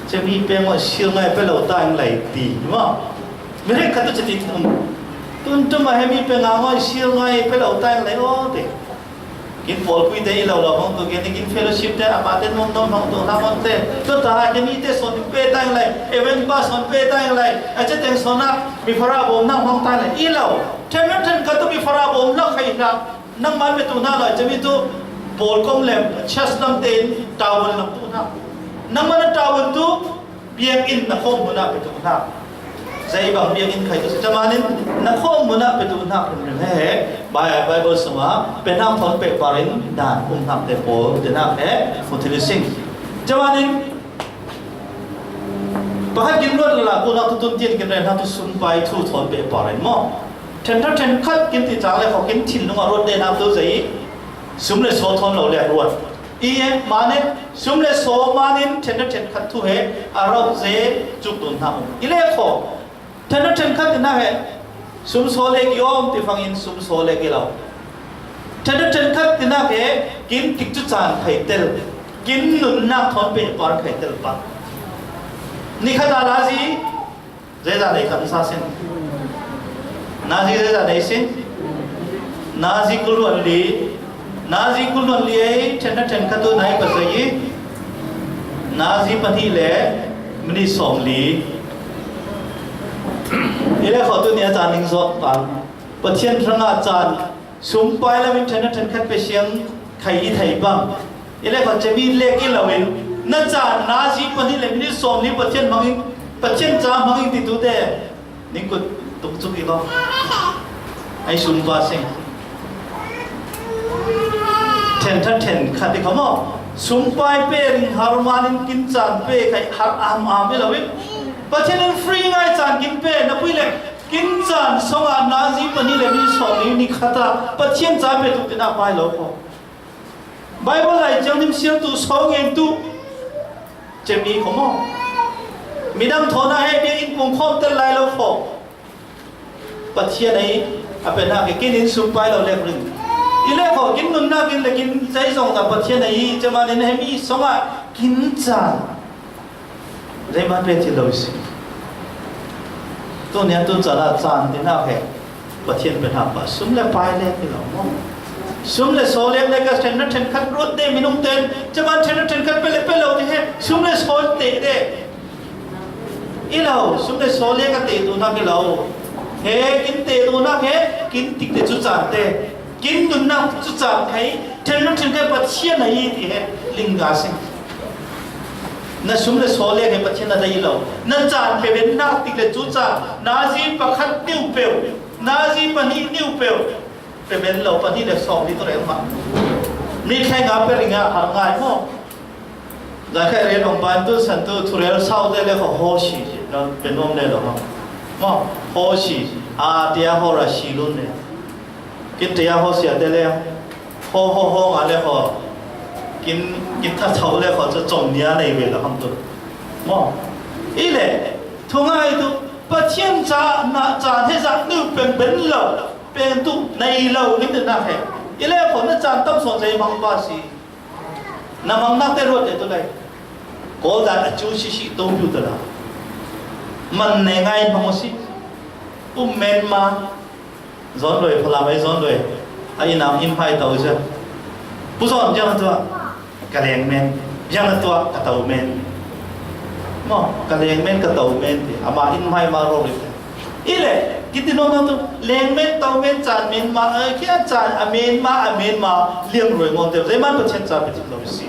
Cemi pe ngo siang ngai pe lo ta ing lai ti ma. Mere khatu ceti tum. Tun tuma he mi pe nga ngo siang ngai pe lo ta ing lai o te. Kin pawl pui te i lo lo hong tu, kin, kin fellowship te, a pa te nom nom hong tu, ha mon te. Tu ta ha, kin i te son pe ta ing lai, event ba son pe ta ing lai, a che teng son a, mi fara bom nang hong ta lai, i lo. Then na then ka tu mi fara bom na khai na, nang man me tu na lai, che mi tu, pawl kom lem, chas lam te, tawon lam tu na. Nang man tawon tu, biakinn na khawm hmunah petu hna. Zei bang biakinn khai tu si camanin na khawm hmunah petu hna hrimhrim he he Bi-, Bible sungah pe hna thawn peh parin dan um hnak te pawl te hnak he hmu thil i sing. Camanin pakhat kin ruat la, kunak tu tun tian kin rel hna tu sumpai thu thawn peh parin maw? Then tha then khat kin ti cang le kho kin thinlung a ruat de hna tu zei sum le saw thawn lo le ruat. I e, mane, sum le saw manin then na then khat thu he a rauh ze cuk dun hna um. I le kho, then na then khat tinak he sum saw le ki om ti fangin sum saw le ki lo. Then na then khat tinak he kin tik cu caan khai tel, kin nunnak thawn peh par khai tel pah. Ni khat a la zi, Zeizah nei kan sa sin. Nazi zeizah nei sin. Nazi kul luan li. Nazi kul luan li ei, then na then khat tu nai pa zei i. Nazi pahnih le minit sawm li. I le kho tu nia caan ning zawt pang. Pathian hrangah caan sumpai lamin then na then khat pe siang khai i thei bang. I le kho cemi lek i lo in, na caan nazi pahnih le minit sawm li Pathian hmangin, Pathian ca hmangin ti tu te, ning kut tuk cuk i lo. Ai sumpa sing. Then tha then khat i kha maw. Sumpai pe ring har manin kin caan pe khai har am am i lo in. Pathian in free ngai caan kin pe, na pui le kin caan song a nazi pahnih le minit sawm li ni khat a Pathian ca pe tu tinak pai lo kho. Bible lai ciang nim siam tu, sawng en tu, cemi kho maw? Midang thawn ah he biakinn pung khawm tel lai lo kho. Pathian ei, a pe hna ke kin in sumpai lo lek ring. I le kho, kin nunnak in le kin zei zong ta Pathian ei, cemanin he mi song ah kin caan. Zeihmanh pe thil lo i si. Tuni a tu caan ah caan tinak he Pathian pe hna pa sum le pai le ti lo maw? Sum le saw le le ka then na then khat ruat te minung ten, caan then na then khat pe le pe lo ti he sum le saw te de. I lo, sum le saw le ka te tu nak i lo. He kin te tu nak he kin tik te cu caan te. Kin nunnak cu caan khai, then na then khai Pathian a i ti he lingga sing. Na sum le saw le he Pathian a dei lo. Na caan pe ben nak tik le cu caan, nazi pakhat niu peuh, nazi pahnih niu peuh, pe ben lo pahnih le sawm ni tu rel mah. Ni khai nga pe ring ah har ngai maw? Zai khai rel bang pan tu san tu thurel sau te le kho ho si, pe nuam le lo maw? Maw, ho si, a tia ho ra si lun le. Kin ṭia haw sia te le, haw, haw, haw nga le haw, kin, kin ṭha chau le haw cu cawm nia nei ve lo hang tu. Maw? I le, thungai tu, Pathian ca, na, caan he zah nu peng ben lo, peng tu nei lo, kin ti nak he. I le, haw na caan tam sawn zei mang pa si. Na mang nak te ruat te tu lai. Kawl dan a cu si si to piu ta la. Man nei ngai mang si. Um men ma. Zawn loi, Falam ei zawn loi. A inn ah in hmai to cia. Pu zawn, biang na tuah, ka leng men. Biang na tuah, ka to men. Maw, ka leng men, ka to men ti. Amah in hmai ma ro ri. I le, kiti no no tu, leng men, to men, caan men ma, eh, kia caan, a men ma, a men ma, liang roi ngawng te. Zeiman Pathian ca pe thim lo si.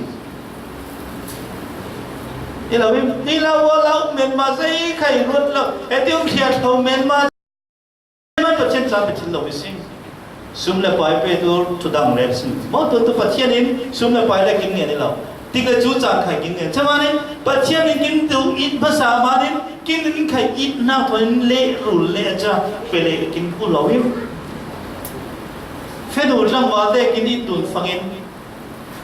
I lo, i lo, wa lo, men ma, zei khai ruat lo. E ti um khia tho men ma. Pathian ca Pathian lo i si. Sum le pai pe tu, tu dang rel sin. Maw tu, tu Pathian in sum le pai le kin ngen i lo. Tik le cu caan khai kin ngen. Camanin Pathian in kin tu it hmasa manin kin in khai it nak thawn le rul le a ca pe le kin ku lo i. Fenu tlangval te kin it tun fangin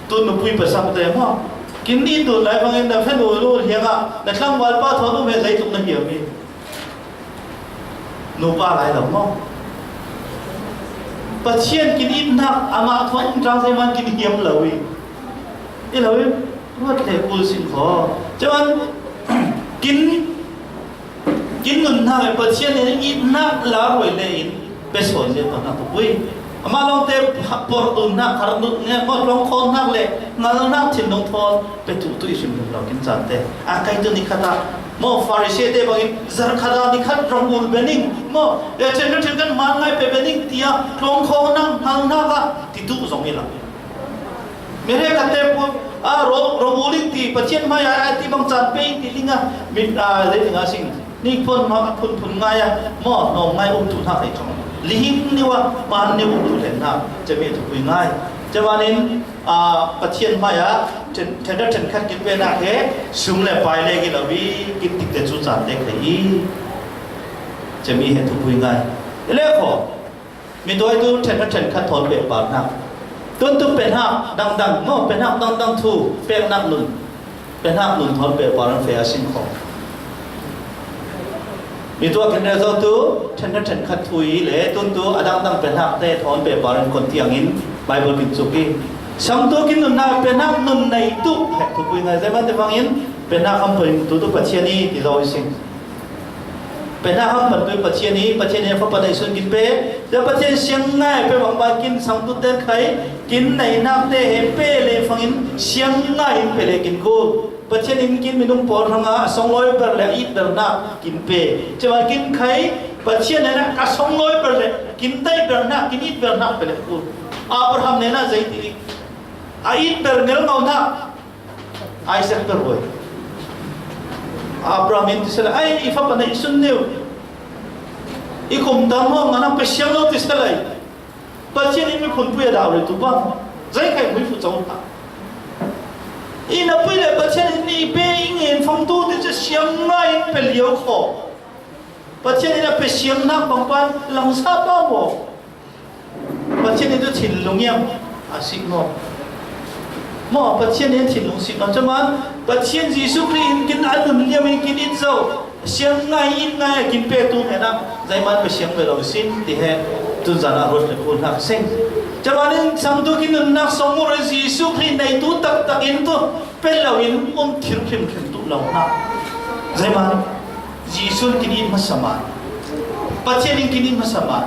tu nupui pasal te maw. Kin it tun lai fangin na fenu lu hiang ah na tlangval pa thawn um he zeitluk na hiam i. Nupa lai lo maw? Pathian kin itnak amah thawn um tlang zeiman kin hiam lo i. I lo i, ruat le kul sin kho. Cuman, kin, kin nunnak le Pathian in itnak la ruai le in, pe sawn le pahnak tuk ui. Amah lawngte porh tunnak, khar nutnak, maw tlawng khawhnak le ngalnak thinlung thawn pe tuk tu i hrim hrim lo kin caan te. A kai tu ni khat ah, maw Pharisee te bangin, zarh khat ah ni khat rong ul bening, maw, le ṭhen ṭhen kan man ngai pe bening, tiah tlawng khawhnak, ngalnak ah ti tu zong i lang. Mi hre khat te pu, a, rong, rong ul in ti, Pathian hmai ah, a, ti bang caan pe in ti ling a, mit, a, zei ling a sing. Ni phun ma, phun phun ngai a, maw, nawm ngai um tu hna kei cang. Lihing niwa, man ni um tu hlen hna, cemi thupui ngai. Cemanin, a, Pathian hmai a, ṭhen, ṭhen ṭhen khat kin pe nak he, sum le pai le ki lo i, kin tik te cu caan te kei i. Cemi he thupui ngai. I le kho, mi tuai tu ṭhen ṭhen khat thawn pe par hna. Tun tu pe hna dangdang, maw, pe hna dangdang thu, pek nak nun. Pe hnak nun thawn pehpar an feh a sin khawh. Mi tuak in rel zo tu, ṭhen hna ṭhen khat thu i le, tun tu a dangdang pe hnak te thawn pehpar an kon tiang in Bible kin cuk i. Sang tu kin nunnak pe hnak nun nei tu, heh, thupui ngai zeihmanh te fangin, pe hnak ham pun tu tu Pathian i ti zo i sin. Pe hna ham pan tu Pathian i, Pathian i a fapa neih sun kin pe. Tua Pathian siang ngai pe bang ban kin sang tu ten khai, kin neihnak te he pe le fangin siang ngai in pe le kin kul. Pathian in kin minung pawl hrangah a songlawi ber le a it bernak kin pe. Cuma kin khai Pathian in a songlawi ber le kin daih bernak, kin it bernak pe le kul. Abraham nen ah zei ti, a it ber ngelngau hna. Isaac pe ruai. Abraham in ti sela, ai, i fapa neih sun neu. I kum tam hong ngan pe siang lo ti sela. Pathian in miphun pui a dah rih tu bang. Zei khai mui fu cau ta. I na pui le Pathian in i pe i ngen fang tu ti siang ngai in pe liau kho. Pathian in a pe siang nak bang pan langsa pa maw. Pathian in tu thinlung iam a si maw? Maw, Pathian in thinlung si maw? Cuman, Pathian Jesuh Khrih in kin a nun liam in kin it zo. Siang ngai in ngai a kin pe tu hmanh ah, zeiman pe siang ve lo sin, ti he, tun zan ah ruat le kul hnak sing. Cuman in sang tu kin nunnak song ur Jesuh Khrih nei tu taktak in tu, pe lo in um thil hrimhrim tu lo hna. Zeiman, Jesuh in kin in hmasa man. Pathian in kin in hmasa man.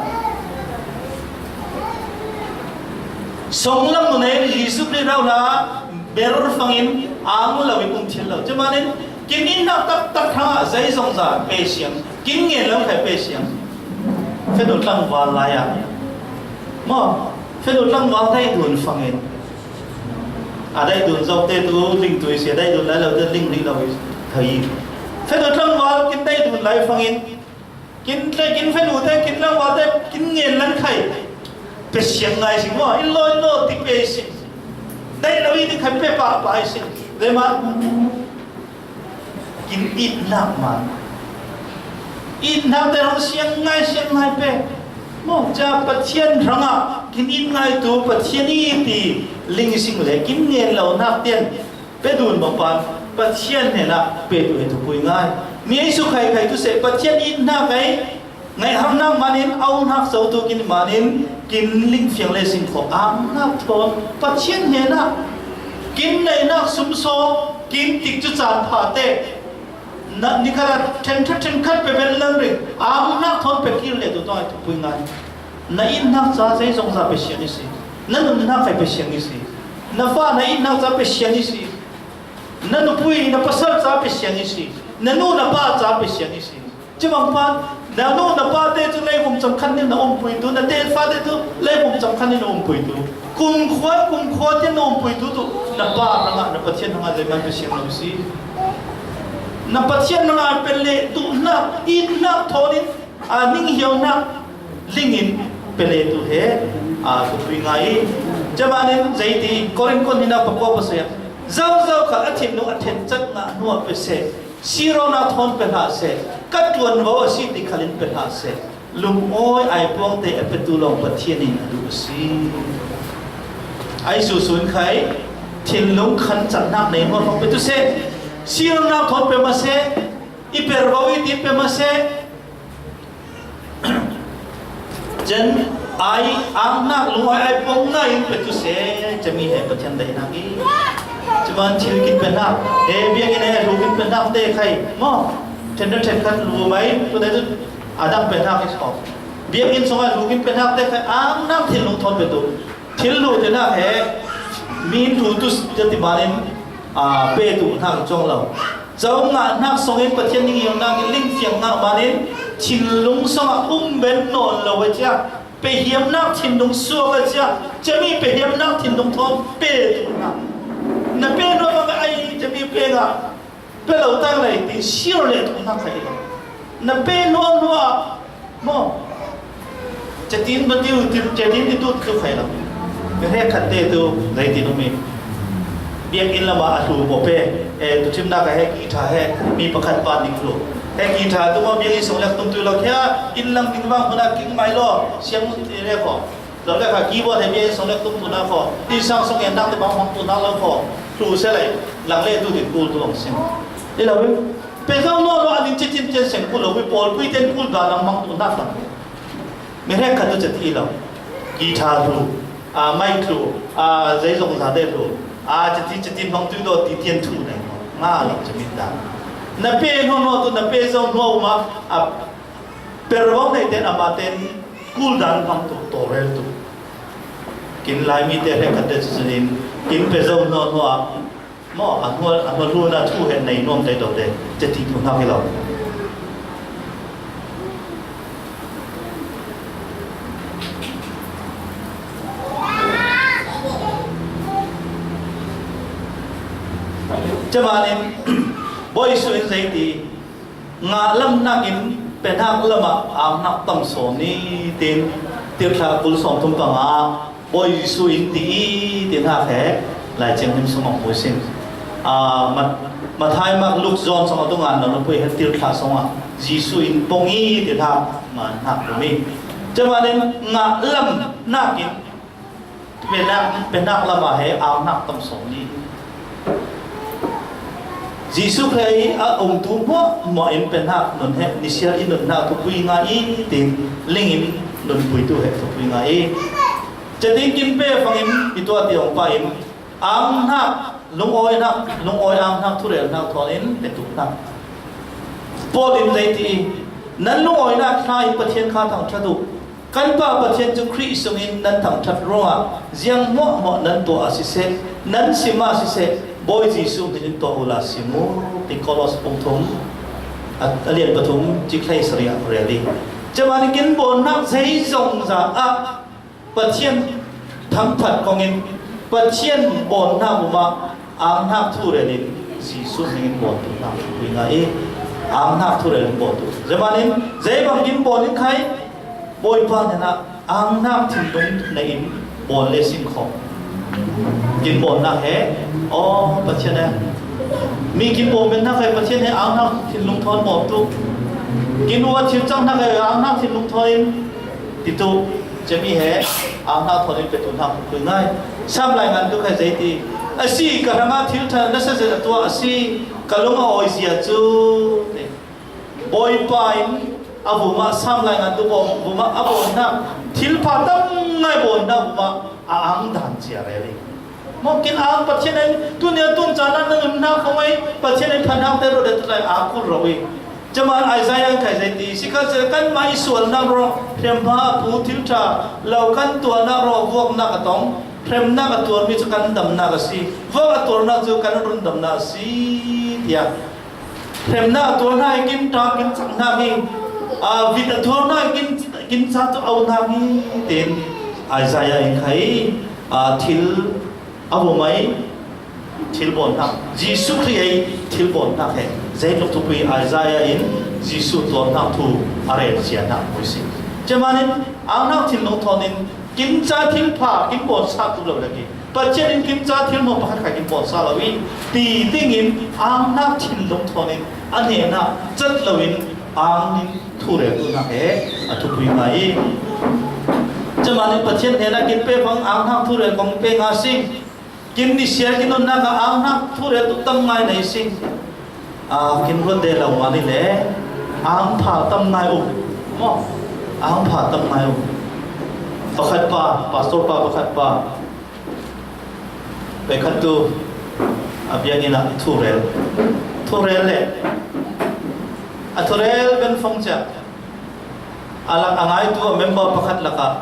Songlam nu nei Jesuh Khrih rau hna ber fangin ang lo in um thil lo. Cumanin kin in hnak taktak hrangah zei zongza pe siang. Kin ngen lo khai pe siang. Fenu tlangval lai ah. Maw, fenu tlangval thei dun fangin. A daih dun zok te tu ling tu i si, a daih dun lai lo te ling rih lo i thei. Feh tu tlangval kin daih dun lai fangin, kin tlai kin feh nu te, kin tlangval te, kin ngen lan khai. Pe siang ngai si maw, in law, in law, ti pe si. Daih lo i ti khai pe pah pah i si. Zeihmanh. Kin itnak man. Itnak te hrang siang ngai, siang ngai pe. Maw, ca Pathian hrangah kin it ngai tu Pathian i ti ling sing le kin ngen lo nak tian pe dun bang pan Pathian hnenah pe tu he thupui ngai. Mi ei su khai khai tu seh Pathian itnak ei Ngaihharnak manin, aunak zotu kin manin, kin lingfiang le sin khawh aunak thawn Pathian hnenah kin neihnak sumsaw, kin tik cu caan pha te. Na, nikhat ah ṭhenkhat, ṭhenkhat pe bel nan ring, aunak thawn pe kir le tu tawng ai thupui ngai. Na itnak ca zei zong ca pe siang i si. Na nunnak kai pe siang i si. Na fa na itnak ca pe siang i si. Na nupui, na pasal ca pe siang i si. Na nu, na pa ca pe siang i si. Cibang pan, na nu, na pa te cu leivum cang khan nih na umpui tu, na tefa te cu leivum cang khan nih na umpui tu. Kumkhua, kumkhua te na umpui tu, tu na pa hrangah, na Pathian hrangah zeihmanh pe siang lo si. Na Pathian hrangah pe le tu hna, itnak thawn in, a, ninghiau hna, ling in pe le tu he, a, thupui ngai i. Camanin zeiti, Korin kon hina pakua pasaya. Zozo kha a thin nu a then cat ngah hnuah pe seh. Sirona thawn pe hlah seh, ka ṭuanvo a si ti khalin pe hlah seh. Lungawi aipuang te a petu lawng Pathian in a duh a si. Ai susun khai, thinlung khan cannak nei hnuah hmang petu seh. Sirona thawn pe ma seh, i pervo i ti pe ma seh. Cun Ai, angnak lungawi ai pom ngai in petu se, cemi he Pathian daihnak i. Cuman thil kin penak, he biakinn he lu kin penak te khai, mo, tender tet khat lu mai, tu dai tu adang penak i so. Biakinn song ai lu kin penak te khai, angnak thil lungthon petu. Thil lu te nak he, min tu tu jati manin, a, pe tu nak cong lo. Cau ngah nak song in Pathian ning i nak in ling fiang ngah manin, thil lung song a um ben non lo cia. Pehiamnak thinlung suak a cia, cemi pehiamnak thinlung thawn pe tu na. Na pe nuam a ai cemi pe nga pe lo tang lei ti sir le tu na khai lo. Na pe nuam nuam mo. Cetin ba tiu, cetin ti tu tu khai lo. Ka he khat te tu lei ti no mi. Biakinn lama a hlu maw pe, eh, tuchimnak a he guitar he mi pakhat pa ning hlu. He guitar tu maw biakinn sung lek tum tu lo khia, inn lang ding bang huna king mai lo, siang mun ti le ko. Lo le kha keyboard he biakinn sung lek tum tu na ko. Inn sang sung en nak te bang hong tu na lo ko. Hlu se lai, lang le tu din kul tu long sing. I lo, pe zau no lo a ding chin chin chen seng kul lo, wi pawl pui ten kul da lang mang tu na ta. Mi hrek khat tu cati lo. Guitar hlu, a, mic hlu, a, zeizong zate hlu, a, cati cati hmang tui dawt ti tian thu nei. Nga lo cemit dan. Na pe hnu hnu tu na pe zo hnu ma, a, per vong nei ten ama ten kul dan hmang tu to rel tu. Kin lai mi te hrek khat te cu in kin pe zo hnu hnu a, maw, a hnual, a hnual hlun a thu he nei nuam te dawh te, cati tu hnak hi lo. Camanin, Bawi Jesuh in zei ti, ngah lam nakin penak lamah angnak tam sawn ni, tin tirhthlah kul sawm thum panga, Bawi Jesuh in ti i, ti hna he Lai Thianghlim sungah hmu sin. Aa, Mat-, Matthai, Mark, Luke, John sungah tu ngan lo pui he tirhthlah sungah Jesuh in pong i, ti hna ngan hnak lo mi. Camanin ngah lam nakin penak, penak lamah he angnak tam sawn ni. Jesuh Khrih a umtu hmuahhmuah in penak nun he nisial i nunnak thupui ngai i, tin lingin nunpui tu he thupui ngai i. Cetin kin pe fangin i tuah ti awng pa in, ang hnak, lungawi hnak, lungawi ang hnak, thurel hnak thawn in petuk hnak. Paul in zei ti i, nan lungawinak hla in Pathian kha thangṭhat uh. Kan Pa Pathian cu Khrih sungin nan thangṭhat ruangah ziang hmuahhmuah nan tuah a siseh, nan sim a siseh, Bawi Jesuh hmin in tuah uhla sim uh, ti Kolos bung thum, a, a lian pathum, cikhlei sarih ah rel i. Camanin kin bawnnak zeizongza ah Pathian thangphat kongin Pathian bawnnak umah angnak thurel in Jesuh hmingin bawn tu hnak thupui ngai i, angnak thurel in bawn tu. Zeihmanh in, zeibang kin bawn in khai, Bawipa hnenah angnak thinlung nei in bawn le sin khawh. Kin bawnnak he, aw, Pathian he, mi kin bawn men hnak he Pathian he angnak thinlung thawn bawn tu. Kin uat thil cang hnak he angnak thinlung thawn in, ti tu, cemi he, ang hna thawn in petu hna hmunkhui ngai. Sam lai ngan tu khai zei ti. A si, ka hrangah thil ṭha nasa zet a tuah a si, ka lung a awi zia cu, ti. Bawipa in a vumah, Sam lai ngan tu baw-, vumah a bawn hna, thil pha tam ngai bawn hna vumah a ang dan cia rel i. Maw kin ang Pathian in tunia tun caan ah na nun hna kho ngai, Pathian in phan hnak te rawh le tulai aa kulh rawh i. Caman Isaiah in khai zei ti, sikhalsehla kanmah i sualnak ruang, hremhma a pu thil ṭha, lo kan tuarnak ruang vuaknak a tong, hremnak a tuarmi cu kan damnak a si, vuak a tuarnak cu kan rundamnak a si, tiah. Hremnak a tuar hna hi kin ṭha, kin cak hna hi, aa, vit a tuar hna hi kin, kin ca tu au hna hi, tin Isaiah in khai, aa, thil a vumai, thil bawn hnak, Jesuh Khrih ei thil bawn hnak he, zeitluk thupui Isaiah in Jesuh tuar hnak thu a rel cia hnak hmui si. Camanin, ang hnak thinlung thawn in, kin ca thil pha, kin bawn sa tu lo le ki. Pathian in kin ca thil hmawk pakhat kha kin bawn sa lo i, ti dingin, ang hnak thinlung thawn in, a hnenah cat lo in, ang in thu rel tu hnak he, a thupui ngai i. Camanin Pathian hnenah kin pe fang ang hnak thu rel kong pe nga si. Kin nisial kin nunnak ah ang hnak thu rel tu tam ngai nei si. Aa, kin ruat de lo mah ni le, ang pha tam ngai u. Maw? Ang pha tam ngai u. Pakhat pa, pastor pa pakhat pa, pakhat tu a biakinn ah thu rel. Thu rel le, a thu rel ben fong ciang, a lak a ngaitu a member pakhat lakah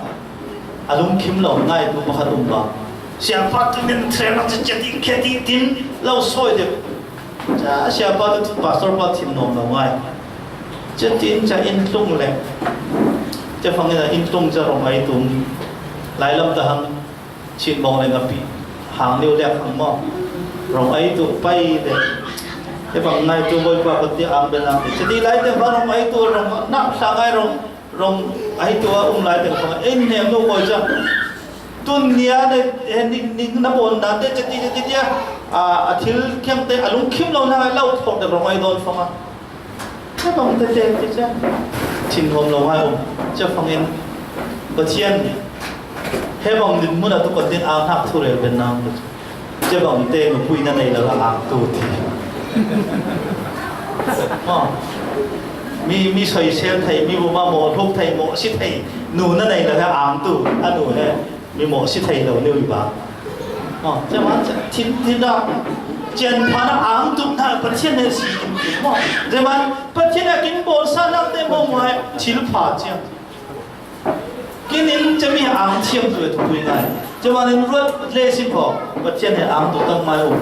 a lungkim lo ngaitu pakhat um ba. Siapa tu nen train a ciatin kheti tin lo soi deuh. Ca siapa tu pastor pa thim nuam lo ngai. Ciatin ca inn tlung le. Ca fangin a inn tlung ca rong ai tung. Lai lam ta hang Chin bawng le ngapi hang liu liak hang maw. Rong ai tu pai le. Ca fang ngai tu boi pa ko ti ang ben ang. Ca ti lai te ba rong ai tu rong nak sa ngai rong. Rong ai tu a um lai te ko fang. En nem nu koi ca. Tun nia ne, eh, ni, ni na bon na te ca ti ca ti tia. A, a thil kiang te a lungkim lo na lo thok te rong ai don fang a. Ca bang te te te ca. Chin hom lo ngai um. Ca fangin Pathian he bang din mun a tu kon din ang hak thu rel ben nang. Ca bang te nupui na nei lo la ang tu ti. Oh. Mi, mi soi sel thei, mi bu ma mo thuk thei, mo si thei. Nu na nei lo la ang tu, a nu he. Mi mo si thei lo ni ui ba. Oh, ca ma ca thin thin da. Cian pha na ang tu na Pathian he si. Oh, ca ma Pathian a kin bol sa na te mo mo he thil pha ciang. Kin in ca mi ang thiam tu e tu pui ngai. Ca ma in ruat le si pho. Pathian he ang tu tang mai u.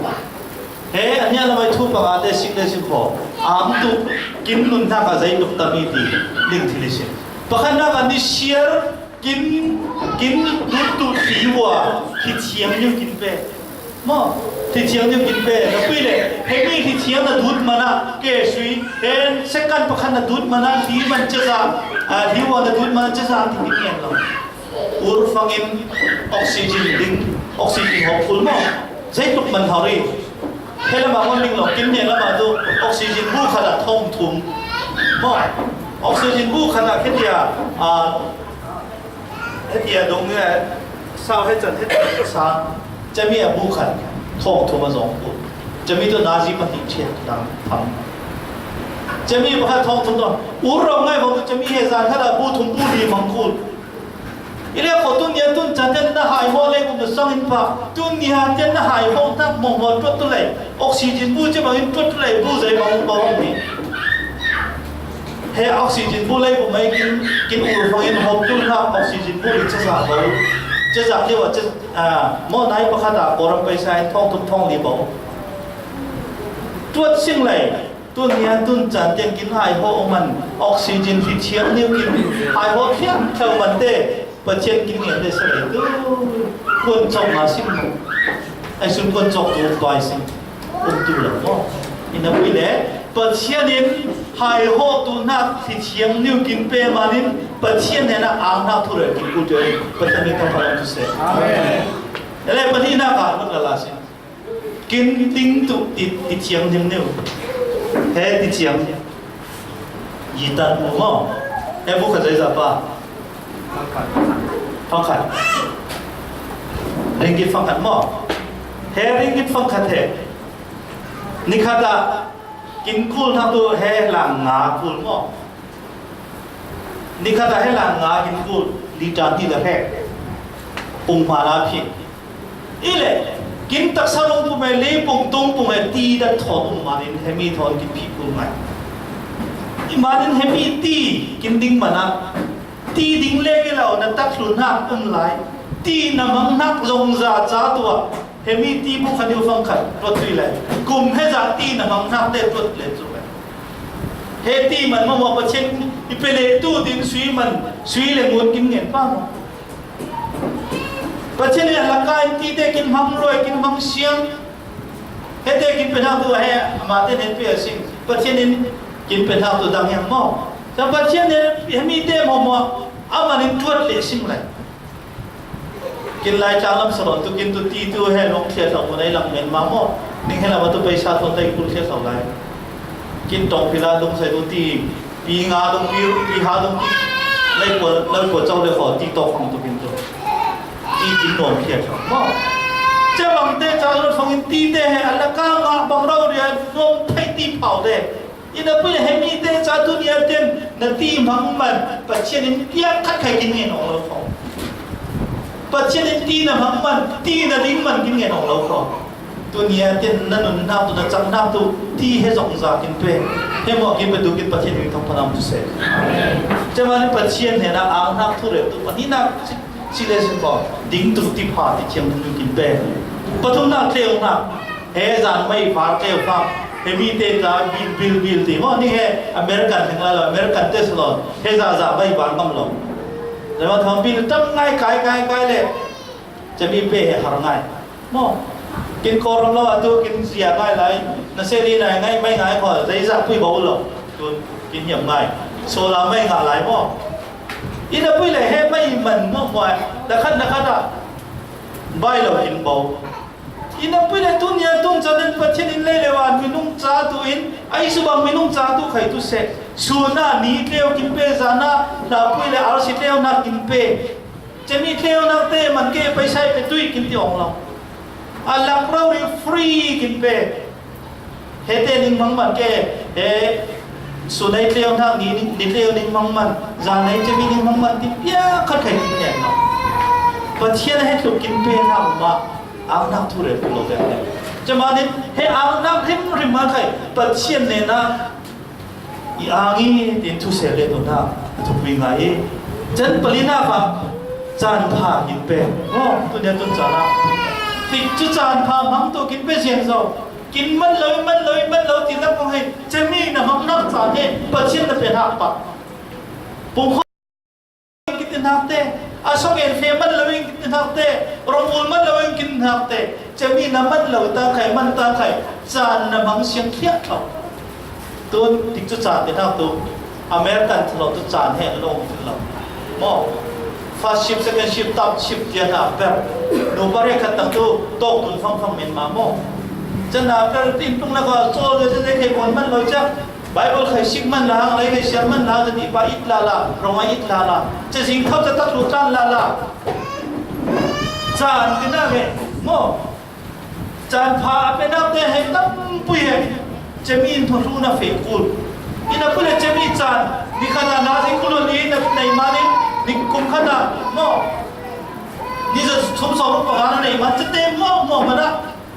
He, a nia la mai thu pa nga te sik le si pho. Ang tu kin nun na ka zai tuk ta mi ti. Ling thil si. Pakhat na ka ni share Kin, kin dut tu ti ua, Thi Thiang Niu kin pe. Maw, Thi Thiang Niu kin pe. Na pui le, he mi Thi Thiang na dut mana, ke sui, he second pakhat na dut mana, ti man ca za, a, ti ua na dut mana ca za, ti kin ngen lo. Ur fangin oxygen ding, oxygen hawm kul maw. Zeitluk man hau ri. He lama ngon ding lo, kin ngen lama tu, oxygen bu khat a thawng thum. Maw, oxygen bu khat a khetia, a, Hetia dong nge, sau he chan hetia sa, ca mi a bu khat, thawng thum a zong kul. Ca mi tu nazi pahnih thiat dang tham. Ca mi pakhat thawng thum dong, ur rau ngai bang tu ca mi he zan khat a bu thum bu li mang kul. I le ko tun nia tun chan ten na hai mo le kum na sang in pa, tun nia ten na hai mo tak mo mo tuat tu lei, oxygen bu ca bang in tuat tu lei, bu zei bang bang ni. He oxygen bu lei bu mai kin, kin ur fangin hawm tul hna oxygen bu in cazah bo. Cazah deuh ah ca, ah, maw nai pakhat ah Kawlram paisa in thawng tum thawng li bo. Tuat sing lei, tun nia tun caan tiang kin hai haw man oxygen hi thiang niu kin hai haw thiang theu man te. Pathian kin ngian le sa lei tu. Kuan cawk nga sim lo. Ai sun kuan cawk tu pai sim. Um tu lo maw. Ina pui le Pathian in hai haw tu nak hi thiang niu kin pe man in Pathian ne na ang nak thu rel kin kul tu. Pathian in ka palam tu se. Amen. Ele Pathian na ka lut la la sim. Kin ding tu ti, ti thiang ding niu. He ti thiang. Yi tan mu maw. He bu khat zai za pa. Fang khat. Ringgit fang khat maw. He ringgit fang khat he. Ni khat a kin kul na tu he lang nga kul maw. Ni khat a he lang nga kin kul, liter ni la he. Pung hma la phi. I le, kin taksa lung pu me le pung tung pu me ti dat thawn um man in he mi thawn kin phi kul mai. I man in he mi ti kin ding man a. Ti ding le ke lau na tak hlun hnak um lai. Ti na mang hnak zong za ca tua. He mi ti bu khat diu fang khat, tuat tui lai. Kum he za ti na mang hnak te tuat le cu lai. He ti man maw, maw Pathian i pe le tu din sui man, sui le ngun kin ngen pa maw. Pathian i a laka in ti te kin hmang luai, kin hmang siang. He te kin pe hnak tu he, ama te nen pe a sing. Pathian in kin pe hnak tu dang hiang maw. Sa Pathian he, he mi te maw maw, a man in tuat le sing lai. Kin lai tlang lam salon tu kin tu ti tu he long thliat lo mun ei lang men ma maw. Ning he lam tu paisa thon tai kul thliat lo lai. Kin tong pila dung sai tu ti pi nga dung pi pi ha dung ti. Lai ko lai ko chau le ho ti to khong tu kin tu. Ti kin nuam thliat lo maw. Che bang te cha lo fang in ti te he ala ka nga bang rau ria nuam thai ti phau te. I na pui he mi te ca tu nia ten na ti hmang man Pathian in piak khat khai kin ngen ong lo ko. Pathian in ti na hmang man, ti na ding man kin ngen awng lo ko. Tuni a tin na nunnak tu, na caknak tu, ti he zong za kin pe. He mawh kin pe tu kin Pathian in thawng phanam tu se. Cema ni Pathian he na ang nak thu rel tu, pani nak si, si le sin ko. Ding tu ti pha ti thiang tu kin pe. Pathum nak tleu nak. He zan mai par tleu fam. He mi te ta bil, bil, bil ti. Mawh ni he American heng la lo, American te slo. He za za mai par ngam lo. Lama thawm bil tam ngai kai, kai, kai le. Cemi pe he har ngai. Mawh. Kin kawr ram lo a tu kin zia ngai lai. Na se li nai ngai mai ngai ko. Zai za pui bau lo. Tun kin hiam ngai. Sola mai nga lai mawh. Ina pui le he mai man mawh mawh. Na khat na khat a. Bai lo kin bau. Ina pui le tun ya tun chan in Pathian in lei le wan minung ca tu in. Ai su bang minung ca tu khai tu se. Suna ni tleu kin pe zana. Na pui le arsi tleu na kin pe. Cemi tleu nak te man ke paisa pe tui kin ti ong lo. A lak rau ri free kin pe. He te ning mang man ke, he, su nei tleu nak ni, ni tleu ning mang man, za nei cemi ning mang man ti pia khat khai ning ngen lo. Pathian he tluk kin pe nak ma, ang nak thu rel tu lo ve. Cema nin, he ang nak rim rim ma khai, Pathian ne na, i ang i, tin thu se le tu na, a thupui ngai i. Chan pali nak a, caan pha kin pe. Oh, tu ne tu caan a. Tik cu caan pha mang tu kin pe zian zo. Kin man lo, man lo, man lo, ti lak kong hei. Cemi na hmang nak ca he, Pathian na pe hak pa. Pum kho kin ti hnak te, a song en fe man lo in kin ti hnak te, rong ul man lo in kin ti hnak te. Cemi na man lo ta khai, man ta khai, caan na hmang siang khiah tho. Tun, tik cu caan ti hnak tu, American thlo tu caan he lo ti lo. Maw, first shift, second shift, third shift tiang a per. Nu pariat khat tang tu, tawk tun fangfang men ma maw. Chan a per tin tung lak a, caw le, le, le, kei kuan man lo cia. Bible khai sik man la, lei khai siam man la, chan i pa it la la, rong a it la la. Chan zing thau chan tak lu tlan la la. Caan ti nak he, maw. Caan pha a pe nak te he tam pui he. Cemi in thawhlu na fe kul. Ina pule cemi caan. Ni khat a na zing kul ni na nei ma ni, ni kum khat a, maw. Ni za thum sawm panga na nei ma, cate maw, maw, mana.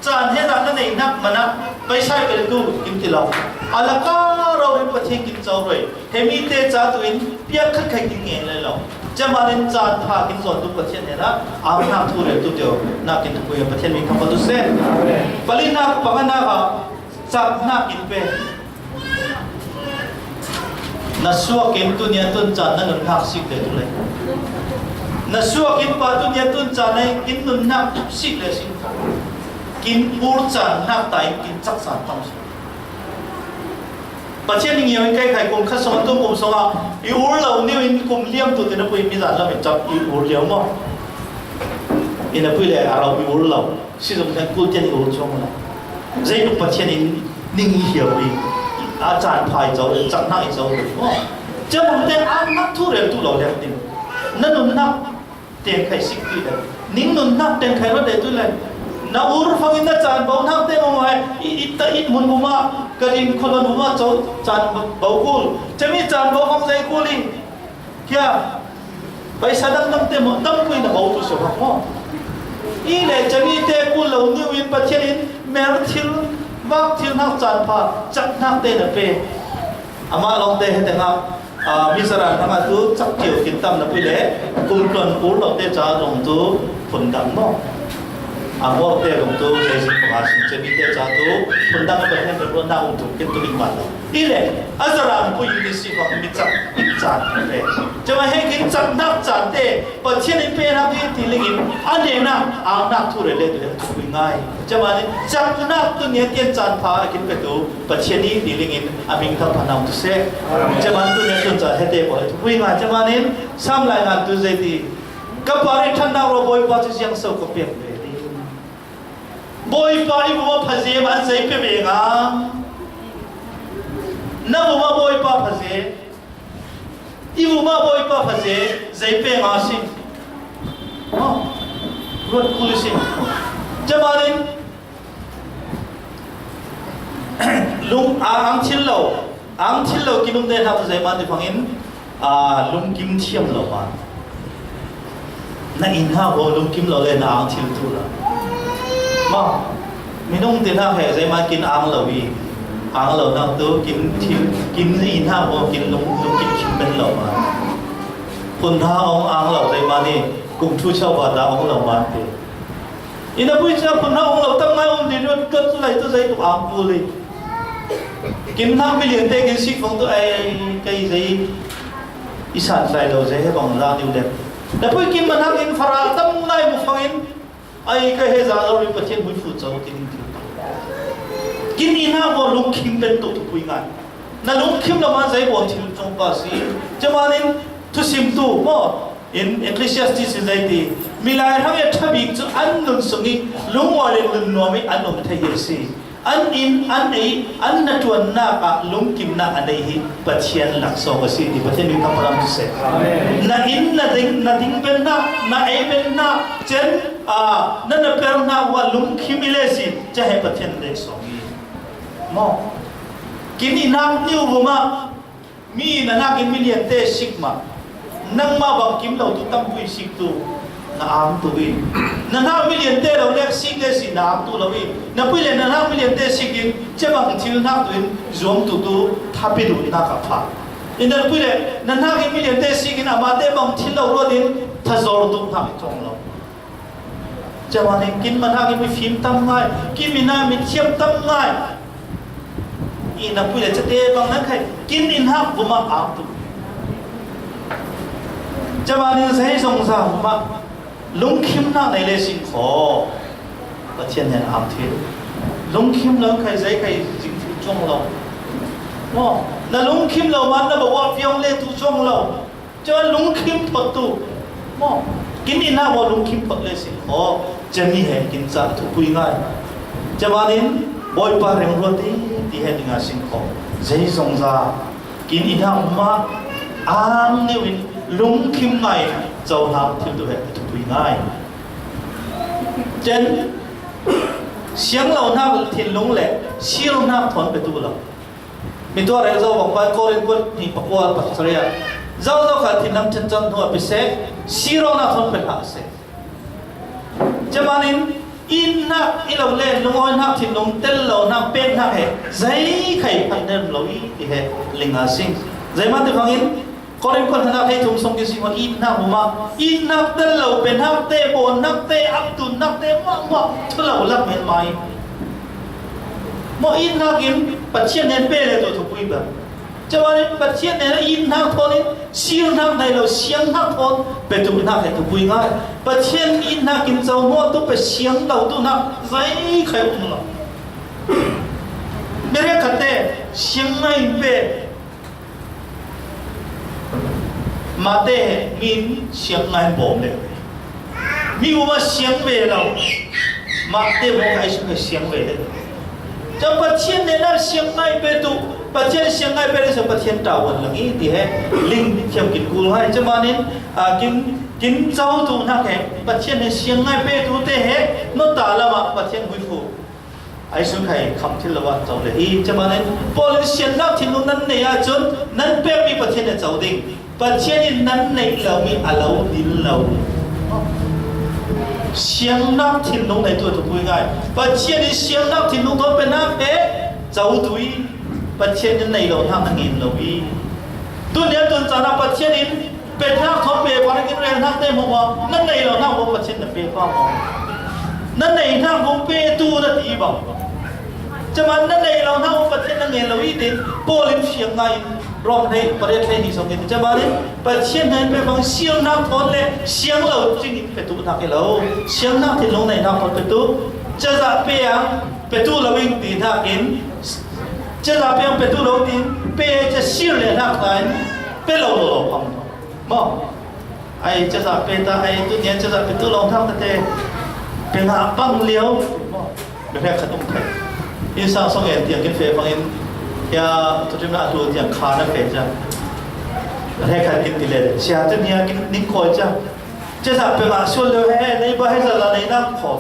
Caan he dah na neihnak man ah paisa i tel tu kin ti lo. A lak ah rori Pathian kin co roi. He mi te ca tu in piak khat khai kin ngen lai lo. Cemanin caan pha kin zawn tu Pathian he dah a hnak thu rel tu teo nak kin thupui Pathian min thangpa tu se. Palinak panganak ah caknak in pe. Na suak in tu nia tun caan na nun hnak sik le tu le. Na suak in pa tu nia tun caan na in nun hnak sik le sik. Kin ur caan hnak ta in kin cak caan tam sik. Pathian ning yau in kai khai kum khat song tu kum song a i ur lo niu in kum liam tu te na pui mi zan lam in cak i ur liau maw. I na pui le a rau i ur lo. Sizung kan kul tian i ul chuang lo. Zei tuk Pathian in ning i hiau i a caan pha i zo le, caknak i zo le. Cemam te a nak thu rel tu lo le ding. Na nun nak ten khai sik ti le. Ning nun nak ten khai ro de tu le. Na ur fang in na caan bo nak te mo mai i, i ta i mun bu ma ka din kholon bu ma zo caan bo kul. Cemi caan bo fang zei kul i. Kia, paisa dangdang te maw, tam pui na bau tu sio hak maw. I le cami te kul lo niu in Pathian in mer thil, vak thil hnak caan pha, cak hnak te na pe. Amah lawng te he tengah, ah, mi zaran hmang ah tu cak kio kin tam na pui le, kum tluan ur lo te ca zong tu phundang maw. A mawr te zong tu, zei zing panga sin cami te ca tu, phundang a Pathian pe ruat na um tu kin tu ling man lo. I le, a zaran pui in si fak mi cak in caan pe. Cama he kin caknak caan te Pathian in pe nak hi ti ling in a ne nak ang nak thu rel le tu le thu pui ngai. Cama ni caknak tu nia tian caan pha a kin pe tu Pathian i ti ling in a ming thang pha nau tu se. Cama tu nia tun caan he te pawl thu pui ngai. Cama nin sam lai ngan tu zei ti ka pari than nak ro Bawipa cu ziang so ka piang ve ding. Bawipa i vuma phaze man zei pe ve nga. Na vuma Bawipa phaze. I vuma Bawipa phaze zei pe nga si. Oh, ruat kul si. Camanin lung a ang thil lo. Ang thil lo kin um te hna tu zei man ti fangin, aa, lungkim thiam lo ma. Na in hak bo lungkim lo le na ang thil tu la. Ma, minung te na he zai ma kin ang lo i. Ang lo na tu kin thil, kin in hak bo kin lung, lungkim kim ben lo ma. Phun ha ong ang lo zai ma ni, kum thu chau ba ta ong lo ma te. Ina pui cha phun ha ong lo tam ngai um di lut lut lai tu zai tu ang pu li. Kin hak million te kin sik phong tu ai kai zai. I san lai lo zai he bang la diu le. Na pui kin man hak in fara tam ngai mu fang in. Ai ka he za lo ri Pathian hui fu chau ti ding ti. Kin in hak bo lungkhim ben tu tu pui ngai. Na lungkhim lo ma zai bon thil chong pa si. Chamanin thusim tu mo. In Ecclesiastes in zai ti. Milai hang e thabik chu an nun sung i lung wa le nun nuam i an um thei hi si. An in, an ei, an na tuan nak a lungkim nak a nei hi Pathian lak sawng a si ti Pathian min thang param tu se. Amen. Na in na ding, na ding ben nak, na ei ben nak, chen, a, na na per nak wa lungkim i le si, cha he Pathian le sawng i. Mo. Kin i nak niu bu ma, mi na nak in million te sik ma. Nang ma bang kim lo tu tam pui sik tu. Na ang tu i. Na nak million te lo lek sik le si na ang tu lo i. Na pui le na nak million te sik in. Che bang thil nak tu in. Zuam tu tu. Tha pi du nak a pha. In na pui le na nak in million te sik in ama te bang thil lo lo din. Tha zor tu nak chong lo. Chamanin kin man hak in mi fim tam ngai, kin mi na mi thiam tam ngai. I na pui le chate bang nan khai, kin in hak bu ma ang tu. Chamanin zai zong za bu ma, lungkhim na nei le sing kho. Pathian hen ang thil. Lungkhim lo khai zai khai zing thil chong lo. Mo, na lungkhim lo man na ba wa piang le tu chong lo. Chun lungkhim phot tu. Mo, kin in hak bo lungkhim phot le sin kho. Chami he kin cha thupui ngai. Chamanin, Bawipa reng ruat ti, ti he dinga sin kho. Zei zong za, kin in hak ma, ang neu in lungkhim ngai, zo hak thil tu he thupui ngai. Chen, siang lo hak thinlung le, siang lo hak thawn pe tu lo. Mi tua rel zo bang pai Korin kuat ni pakua pasal ya. Zo zo khat thin lam chen chang hnu a pi se, si rong na thon pe ha se. Chamanin in na i lo le, lung oi na thin lung tel lo na pek na he. Zai khai phan dem lo i ti he ling a sing. Zai ma te fangin Korin kuat hana thei thum song ki sing wa in na huma. In na tel lo pe na te bo na te ap tu na te ma ma thu lo lak men mai. Mo in hak in Pathian nen pe le to thupui ba. Chawani Pathian nen in hak thon in, siang hak nai lo, siang hak thon pe tu hak he thupui ngai. Pathian in hak in zo mo tu pe siang lo tu hak zai khai um lo. Mere khat te siang ngai pe. Mate min siang ngai bom le. Mi uma siang ve lo. Mate mo kai su kai siang ve le. Cha Pathian ne na siang ngai pe tu. Pathian siang ngai pe le sa Pathian ta wan lang i ti he. Ling thiam kin kul hai. Chamanin, a, kin, kin zau tu na he. Pathian ne siang ngai pe tu te he. No ta lama Pathian hui fu. Ai sun khai kham thil lo a chau le hi. Chamanin Paul in sian nak thinlung nan nei a chun nan pek mi Pathian a chau ding. Pathian in nan nei lo mi a lo dil lo. Sian nak thinlung nei tu a thupui ngai. Pathian in sian nak thinlung thon pe nak he chau tui. Pathian in nei lo nak na ngin lo i. Tun nia tun chana Pathian in Pe hnak thawm pe, pa na kin rel hnak te hmuh ah, na nei lo hnak hmuh Pathian na pe pa maw? Na nei hnak hmuh pe tu na ti bang. Caman na nei lo hnak hmuh Pathian na ngen lo i tin, Paul in fiang ngai in, Rom hlei, pariat hlei ni song in, caman in Pathian na in pe bang siang hnak thawn le siang lo cing in pe tu hnak i lo. Siang hnak thinlung nei hnak thawn pe tu, cazah pe ang, pe tu lo in ti hnak in, cazah pe ang pe tu lo tin, pe ca sir le hnak hna in, pe lo lo lo pam. Maw, ai cazah pe ta, ai tu nia cazah pe tu lawng thang ta te, pe ngah pang lio. Maw, pe hrek khat um thei. Inn sang song en tiang kin fe pang in, ya, tu tim na tu tiang kha na fe ca. Pe hrek khat kin ti le, sia tu nia kin ning koi ca. Cazah pe ngah sual lio he, nei ba he za la nei nang kho.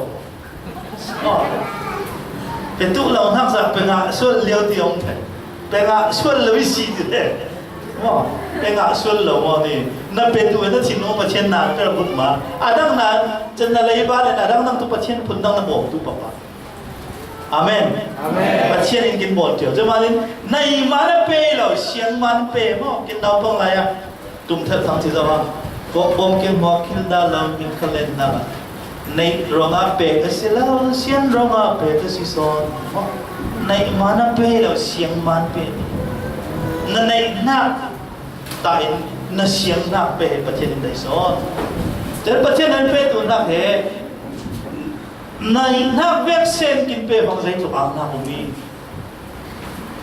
Pe tu lo hnak zah pe ngah sual lio ti om thei. Pe ngah sual lo i si ti le. Maw, e ngah sual lo maw ni. Na petu e na thinlung Pathian na per buk ma. A dang na, chan na lei ba le na dang nang tu Pathian phun dang na bawm tu papa. Amen. Amen. Pathian in kin bawl tiu. Cuma in, na i man a pe lo, siang man pe maw, kin nau pang lai a. Tum thel thang ci zaw a. Ko bom kin maw, kil da lam, kin kalen da la. Nei rong a pe ka si lo, sian rong a pe ka si son. Nei man a pe lo, siang man pe. Na nei nak ta in, na siang nak pe, Pathian in dai son. Tel Pathian an pe tu nak he. Nei nak vek sen kin pe bang zai tu ang nak umi.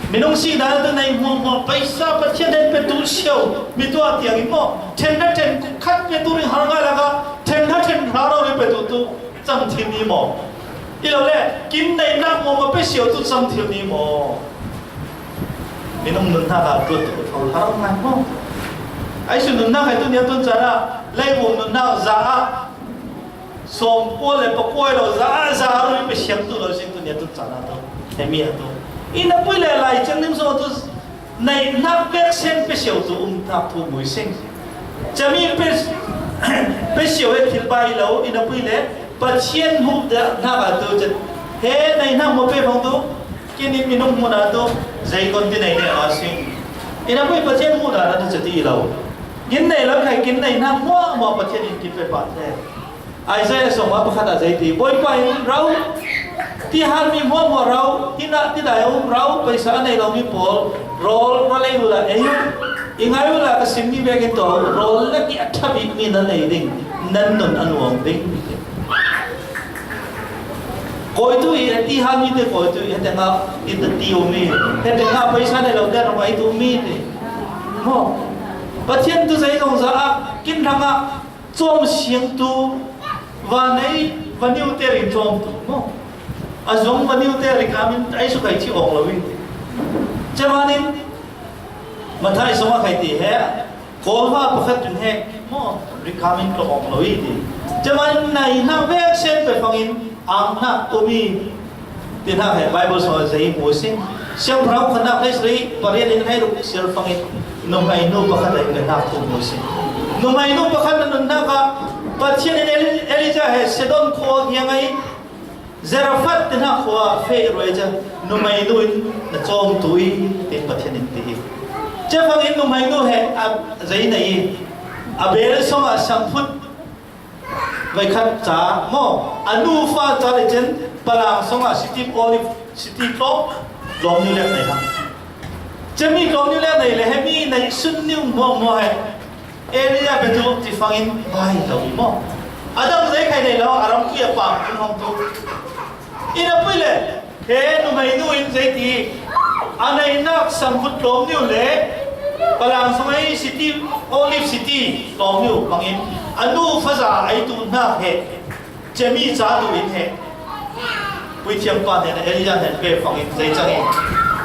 Minung si dan tu nei muang muang paisa Pathian den pe tu siau. Mi tu a tiang i maw. Then na then khat pe tu ring har ngai la ka. Then na then har ro pe tu tu. Cham thim ni maw. I lo le, kin nei nak maw ma pe siau tu cham thim ni maw. Minung nun nak a tu tu tu har ngai maw. Ai su nun nak ai tu nia tun chana. Lai bu nun nak za a. Sawm kua le pakua lo za, za rui pe siam tu lo sing tu nia tu chana tu. He mi a tu. I na pui le lai chang nim so tu nei nak pek sen pe siau tu um tak tu mui sing. Chami pe, pe siau e thil bai lo, i na pui le Pathian mu da nak a tu chan. He nei nak mo pe phong tu, kini minung mu na tu, zai kon ti nei ne a sing. I na pui Pathian mu da na tu chati lo. Kin nei lo khai kin nei nak mo mo Pathian in ki pe pa te. Isaiah sawm a pakhat ah zei ti, Bawipa in rau, ti han mi hmuahhmuah rau, hinah tidai a um rau, paisa a nei lo mi pawl, rawl ra lei uhla ei uh, i ngai uhla ka sim mi vekin tawh rawl le ki a ṭha bik mi nan ei ding, nan nun a nuam ding. Kawitu i, ti han mi te kawitu i, hetengah i ta ti um i, hetengah paisa nei lo te rong ei tu mi te. Maw, Pathian tu zei zong za ah, kin rang ah, Cawm siangtu, vanei, vaniu te ring cawmtu maw? A zong vaniu te ring kamin ai su kai ci awng lo i. Cemanin, Mathai song a kai ti he, kawlva pakhat tun he, maw? Ring kamin ka awng lo i ti. Cemanin nai na vek sen pe fangin, ang na umi, Ti hna he Bible sung ah zei mu si. Siangpahrang khatnak hleisarih pariat in hleiruk siar fangin nuhmei nu pakhat a in ka hnak thu mu si. Nuhmei nu pakhat na nunnak ah Pathian in Eli-, Elijah he Sidon khua hiang ai Zarephath ti hna khua feh ruai ca nuhmei nu in na cawmtu i tin Pathian in ti i. Cia fangin nuhmei nu he a zei na i a bel sung ah sangphut Veikhat ca maw, a nu fa ca le cin, palang song ah siti olive, siti tlawm, tlawm niu lek nei hang. Cemi tlawm niu lek nei le, hemi nei sun niu maw maw he. Area betu ti fangin bai lo maw. Adam zei khai nei lo, a ram kui a pam kun hong tu. Ina pui le, He nuhmei nu in zei ti, a neinak sangphut tlawm niu le palang sung ei siti, olive siti tlawm niu bangin a nu faza ei tu hna he, cemi ca tu in he. Puithiam pa hnen, Elijah hnen pe fangin zei cangin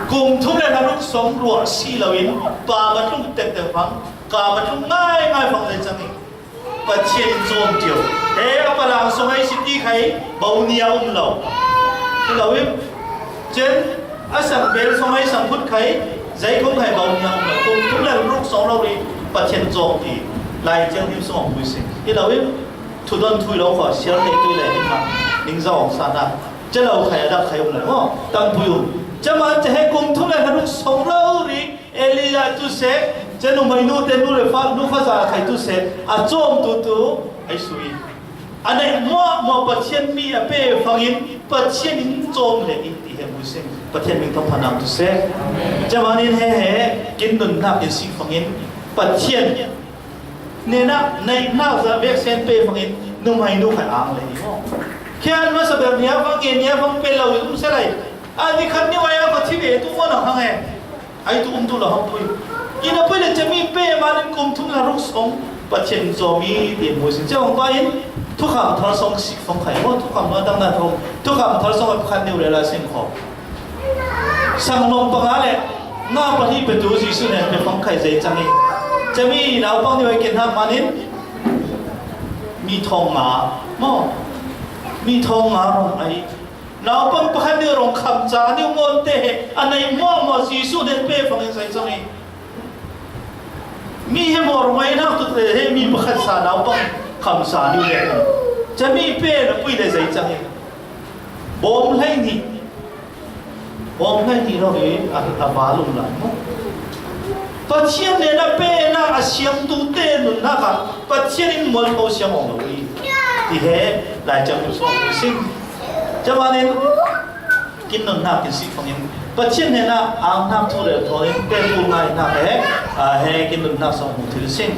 kum thum le na ruk song ruah si loin pa ma tlung tektek fang, ka ma tlung ngaingai fang zei cangin Pathian in cawm cio. He a palang sung ei siti khai bo ni a um lo. Hi lo in, cen a sang bel sung ei sang phut khai zei kong khai bo ni a um lo. Kum thum le ruk song lo ri Pathian cawm ti. Lai Thianghlim sung a pui si. Hi lo in, thu don thui lo kho, sial nei tui le ni ma. Ning za ong sa na. Celo khai a dak khai um lo. Tang pui um. Cama ce he kum thum le ruk song lo ri. Elijah tu se, ce nuhmei nu te nu le fa, nu fa za khai tu se, a cawm tu tu, ai sui. A nei muah muah Pathian mi a pe fangin, Pathian in cawm le in ti he mu sing. Pathian min thawng phanam tu se. Camanin he he, kin nunnak in si fangin, Pathian. Nena, nei nak za vek sen pe fangin, nuhmei nu khai ang le i maw. Khian masa ber nia fang, nge nia fang pe lo, um se lai. A ni khat ni wai a fa thi ve tu maw na hang e. Ai tu um tu la hong pui. Ina pui le cemi pe ma nin kum thum la ruk song. Pathian cawm i ti mu sin cawm pa in. Thukham thar song sik fong khai mo. Thukham no dang na thong. Thukham thar song a khan niu le la sin kho. Sang nom panga le. Nga pahnih pe tu Jesu nen pe fong khai zei cang i. Cemi nau pang niu ai ken hak ma nin. Mi thong nga. Mo. Mi thong nga rong ai. Naupang pakhat nih rong kham ca nih ngawn te he a nei muahmuah Jesuh nih pe fangin zei cang i. Mi he mawr mai nak tu te he mi pakhat sa naupang kham sa ni le. Ca mi pen a pui le zei cang e. Bawm hlei ni. Bawm hlei ni lo e a, a va lum lai mo. Pathian nen a pen a, a siam tu te nun nak a Pathian in mual pho siam ong lo i. Ti he lai cang tu song sing. Ca ma nen Kin nunnak kin sik fangin Pathian hnenah angnak thu rel thawnin pekul ngainak he, a, he kin nunnak song hmu thil sin.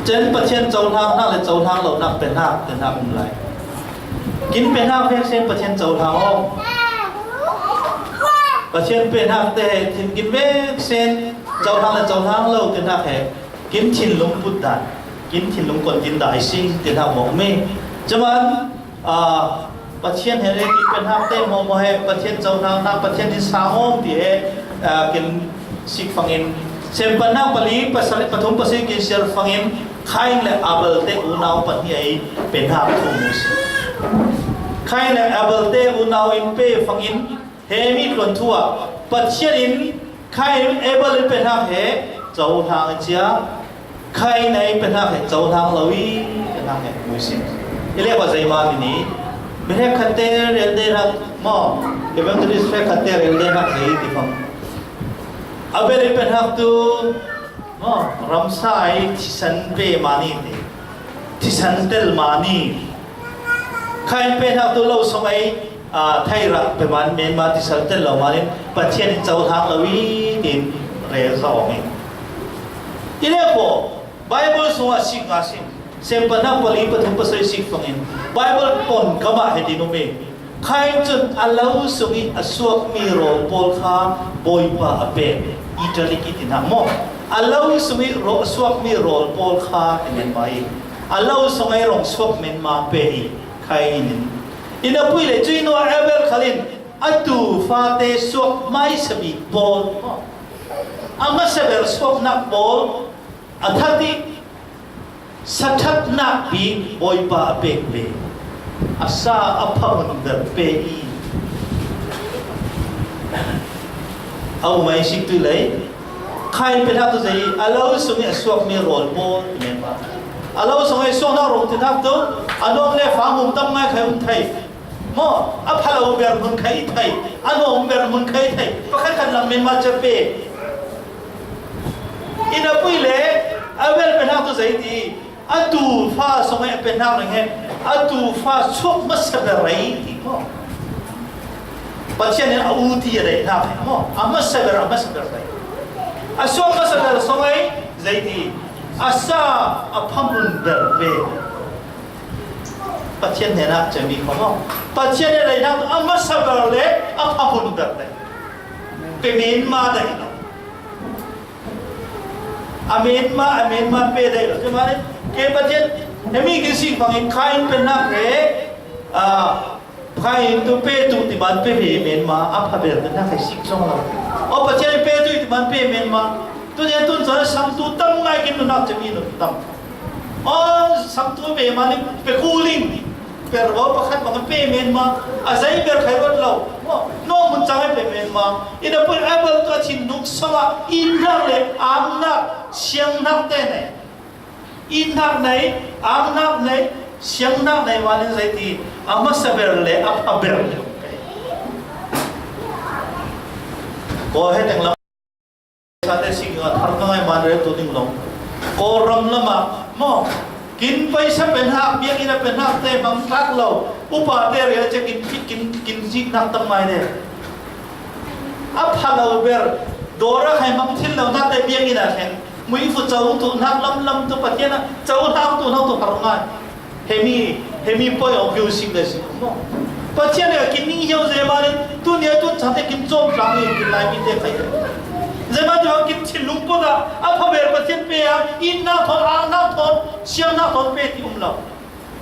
Cun Pathian cohlang hnak le cohlang lonak penak, penak um lai. Kin penak vek sen Pathian cohlang aw. Pathian penak te he thin kin vek sen cohlang le cohlang lo penak he kin thinlung put dan, kin thinlung kon din dai sing, tin hak mawk mi. Cuman, ah, Pathian he le kin pen hak te mawk mawk he, Pathian cohlang hnak, Pathian din sang awm ti he, ah, kin sik fangin, sem pan hnak pali, pasal, pathum pasal kin siar fangin, Khain le Abel te unau pahnih ei pen hak thu mu si. Khain le Abel te unau in pe fangin, He mi tluan thu ah Pathian in Khain Abel in pe hnak he cohlang a cia, Khain a in pe hnak he cohlang lo i pe hnak he mu sin. I le kha zeihmah ni ni, mi hrekkhat te rel de hnak maw, evangelist hrekkhat te rel de hnak zei ti fang. Abel in pe hnak tu maw, ramsa i thisen pe mah ni ti, thisen tel mah ni. Khain pe hnak tu lo song ei, aa, thairah pe man men mah ti sal tel lo manin Pathian in cohlang lo i tin rel za awng i. I le paw Bible sungah sik nga sin, sem pan hnak pali pathum pasal sik fangin Bible pon kamah he din um i. Khain cun a lo sung i a suakmi rawl pawl kha Bawipa a pek, italic i ti hna maw? A lo sung i raw-, a suakmi rawl pawl kha ti men mah i a lo sung ei rong suak men mah pe i Khain in. Inn a pui le cuih hnu ah Abel khal in a tu fate suak hmaisa bik pawl, a hmasa ber suaknak pawl a that i, sa thatnak bik Bawipa a pek ve, a sa a pha hmun ber pe i. A um ai sik tu lei. Khain pe hnak tu zei, a lo sung i a suakmi rawl pawl ti men mah. A lo sung i suaknak rung ti hnak tu, a nuam le fa hum tam ngai khai um thei. Maw, a pha lo ber hmun khai thei, a nuam ber hmun khai thei. Pakhat khat lam men mah cia pe. Inn a pui le Abel pe hnak tu zei ti, a tu fa sung i a pe hnak ning he, a tu fa suak hmasa ber rei ti maw? Pathian in a u ti a daih hnak he maw? A hmasa ber, a hmasa ber rei. A suak hmasa ber sung i zei ti, a sa a pha hmun ber ve. Pathian hnenah cemi kho maw? Pathian he daih hnak a hmasa ber le a pha hmun ber le pe men mah daih lo. A men mah, a men mah pe dai lo. Cuma ni, ke Pathian, he mi kin sik fangin Khain pe hnak he, ah, Khain tu pe tu ti ban pe ve men mah, a pha ber pe hnak he sik zong lo. O Pathian pe tu ti ban pe men mah. Tu ni tun zong sang tu tam ngai kin tu nak cemi lo tam. O sang tu pe mah ni pe kuling. Pervo pakhat bang a pe men mah, a zei ber khai rawt lo. Maw, no mun cang a pe men mah. Inn a pui Abel tu a thin nuk sawng ah, inn hnak le ang hnak, siang hnak te nei. Inn hnak nei, ang hnak nei, siang hnak nei, mah nih zei ti, a hmasa ber le a pha ber le. Ko he teng lam. Sate sing a thar ka ngai man rel tu ding lo. Kawlram lamah maw, kin paisa pe hnak, biakinn a pe hnak te hmang tlak lo. Upa te rel cia kin, kin, kin zik hnak tam ngai de. A pha lo ber, dawr a khai hmang thil lo hnak te biakinn a khen. Muifu co tu hnak lam lam tu Pathian a, co hlau tu hnak tu har ngai. Hemi, hemi poi awk hi usik le si maw? Pathian he a kin ning hiau zeihmah in, tuni a tun chate kin cawm tlang in kin Laimi te khai. Zeihmah tu a kin thinlung put ah, a pha ber Pathian pe a, inn hnak thawn, ang hnak thawn, siang hnak thawn pe ti um lo.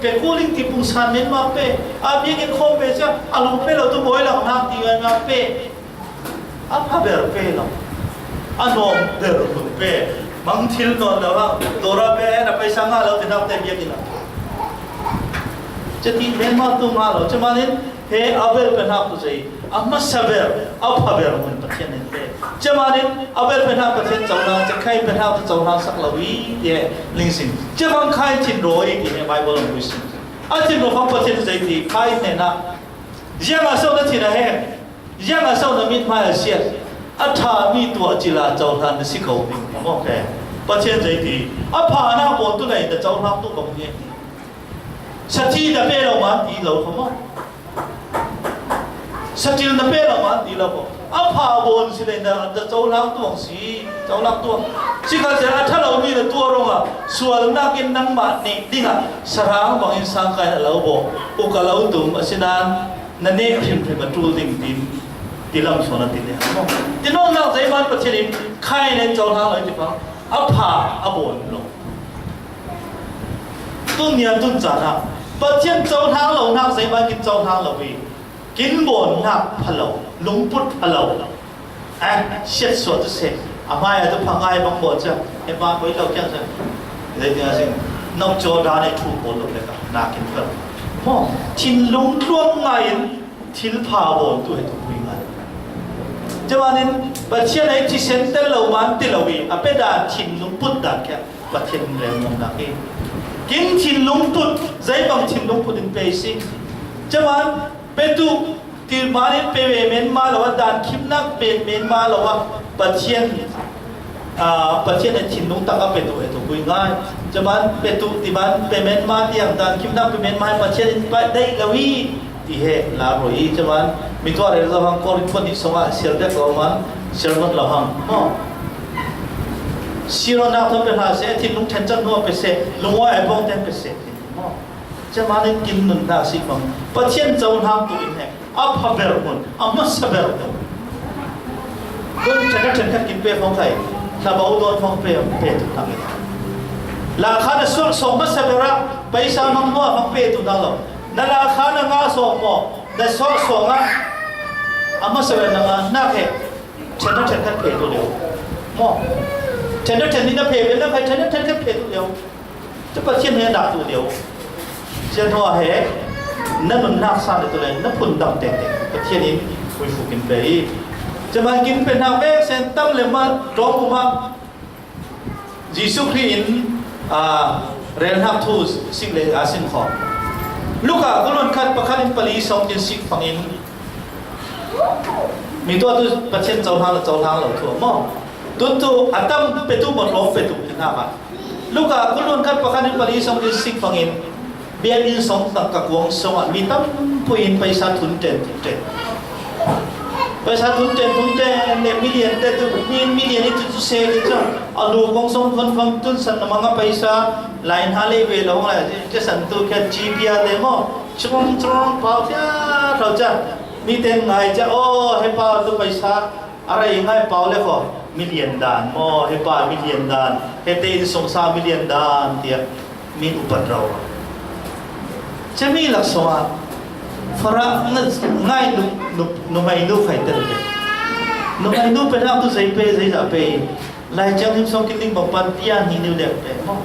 Pe kuling ti pungsan men mah pe, a biakinn khawm pe cia, a lung pe lo tu bawi lo hnak ti ngai mah pe. A pha ber pe lo. A nuam ber hmun pe. Mang thil nawn lo hang. Dawra pe na paisa ngah lo ti hnak te biakinn ah. Cati men mah tu ngah lo. Camanin he Abel pe hnak tu zei. A hmasa ber, a pha ber mun Pathian in pe. Cia manin a bel pe hna Pathian cohlang, cia khai pe hna cu cohlang sak lo i ti he ningsin. Cia bang khai thin rawi ti he Bible an sim. A thin raw fang Pathian zei ti khai hnenah, ziangah so na thin a heng? Ziangah so na mithmai a siat? A ṭha mi tuah cila cohlan na si ko ding maw? Khe Pathian zei ti, a pha nak pawl tu nei na cohlang tu bang hi. Sathi na pe lo man ti lo kha maw? Satil na pe lo man ti lo kha. A pha bawn si le na, na cohlang tuang si, cohlang tuang. Si kha zel a ṭha lo mi na tuah ruangah sualnak in nangmah nih dingah sarang bangin sangkai na lo baw. Uk a lo tum a si nan na neh hrimhrim a ṭul ding tin ti lam sawn a ti le maw? Ti nawknak zeihmanh Pathian in khai nen cohlang lo ti pang a pha a bawn lo. Tun nian tun caan ah Pathian cohlang lo nak zeihmanh kin cohlang lo i kin bawn nak pha lo, lungput pha lo. Eh, siatsuah tu seh. A hmai a tu pha ngai bang bawn cia. He pa koi lo kiang cia. Zei tiang a sing. Nong caw dan e thu bawn lo le ka. Nakin pha lo. Maw, thinlung tluang ngai in thil pha bawn tu he tu pui ngai. Cia manin Pathian ei thisen tel lo man ti lo i a pe dan thinlung put dan kia. Pathian in rel nuamhnak hi. Kin thinlung put, zeibang thinlung put in pe i si. Cia man, pe tu, ti man in pe ve men ma lo a, dan khimnak pe men ma lo a, Pathian, aa, Pathian in thinlung tak a pe tu he tu pui ngai. Cia man, pe tu, ti man, pe men ma tiang, dan khimnak pe men ma, Pathian in pa dai lo i. Ti he la ruah i, cia man, mi tuah rel zo hang, Korin phuan nih sungah sial dek lo man, sial man lo hang. Maw? Sir awknak thawn pe hna seh, thinlung ṭhenchan hnu ah pe seh, lungua ai bawngten pe seh. Maw? Cia man in kin nun hna si bang. Pathian cohlang tu in he, a pha ber mun, a hmasa ber mun. Kun ṭhenkhat ṭhenkhat kin pe fong khai, hlabau dawn fong pe, pe tu hna. La kha na suak sawng hmasa ber ah, paisa mang hnuah fong pe tu hna lo. Na la kha na ngah sawng maw? Na suak sawng ah a hmasa ber na ngah nak he. Ṭhenkhat ṭhenkhat pe tu lio. Maw? Ṭhenkhat ṭhen ni na pe ber nak he ṭhenkhat ṭhenkhat pe tu lio. Cu Pathian he dah tu lio. Cia hnu ah he na nunnak sa na tu le na phundang tengteng Pathian in puifuk in pe i. Cia man kin pe hnak vek sen tam le mah tlawm um ah Jesuh Khrih in, aa, relhnak thu sik le aa sim khawh. Luka kuluan khat pakhat in pali sawng tin sik fangin mi tuah tu Pathian cohlang le cohlang lo thu maw? Tun tu a tam petu maw tlawm petu ti hna mah. Luka kuluan khat pakhat in pali sawng tin sik fangin Biakinn sawng tangka kuang sawngah mi tampui in paisa thun ṭen, thun ṭen. Paisa thun ṭen, thun ṭen le million te tu, mi million i tu tu se le cu a lu kong sawng thon fang tun san na manga paisa lai hna le ve lo lai, cia san tu khat ci bia te maw, chung chung pau cia thau cia. Mi ten ngai cia, aw, he pa tu paisa a rei ngai pau le kho, million dan maw, he pa million dan, he te in sawng sa million dan tiah. Mi upat rau. Cemi laksawng ah farah ngai nu, nu, numei nu khai tel te. Numei nu pe hnak tu zei pe, zei dah pe. Lai ciang him sawng kin ding bang pan pia ni niu dek pe maw?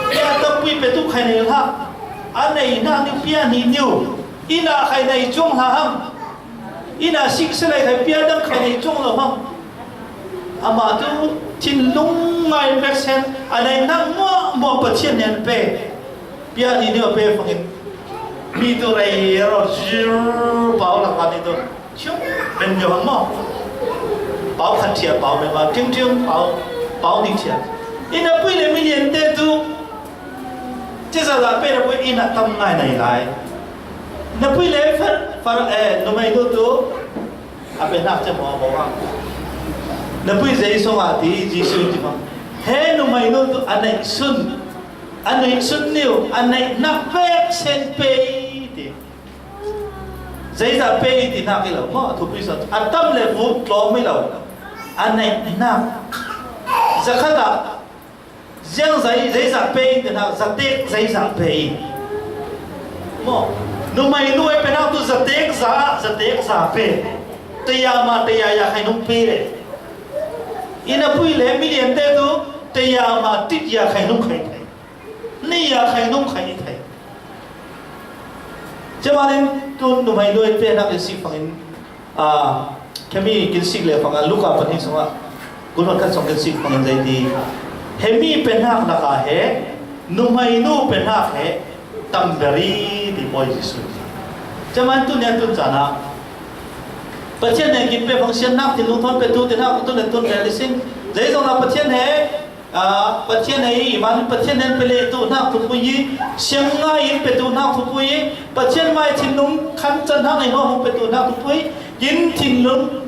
Pia tapui pe tu khai nei hlah. A nei hnak niu pia ni niu. Inn ah khai nei cuang hlah hang. Inn ah sik si lai khai pia dang khai nei cuang lo hang. Amah tu thinlung ngai in vek sen a nei hnak muahmuah Pathian nih an pe. Pia ni niu a pe fangin mi tu rei ro zir pau lak ah ni tu chung ben yo hang maw? Pau khat thiah pau me ma ting ting pau pau ni thiah. Inn a pui le million te tu ceza za pe na pui inn a tam ngai nai lai. Na pui le far far eh numei nu tu a pe hnak cem awk a bawh hang. Na pui zei sawng ah ti Jesuh in ti hmang. He numei nu tu a neih sun, a neih sun niu, a neih hnak vek sen pe i ti. Zeizah pe i ti hnak i lo maw? A thupi sawn a tam le vut tlawm i lo. A neih hnak zakhat ah Ziang zei, zeizah pe in te hna, zatek zeizah pe in. Maw, numei nu ai pe hna tu zatek za ah, zatek za pe. Taya ma taya ya khai nung pe le. Inn a pui le million te tu taya ma tit ya khai nung khai thei. Ni ya khai nung khai thei. Cemanin tun numei nu ai pe hna le si fangin A, hemi kin sik le fanga Luka pahnih sungah, kul hon khat sung kin sik fangin zeiti. Hemi penhak laka he, numeinu penhak he, tamberi ti pawi Jesu. Ceman tu nia tun cana. Pathian ne kin pe fang sian nak thinlung thon pe tu ti nak tu le tun le lisin. Zei zong la Pathian he, a, Pathian he i man Pathian ne pe le tu nak tu pui, siang ngai in pe tu nak tu pui, Pathian mai thinlung khan chan hang ne no hong pe tu nak tu pui, kin thinlung,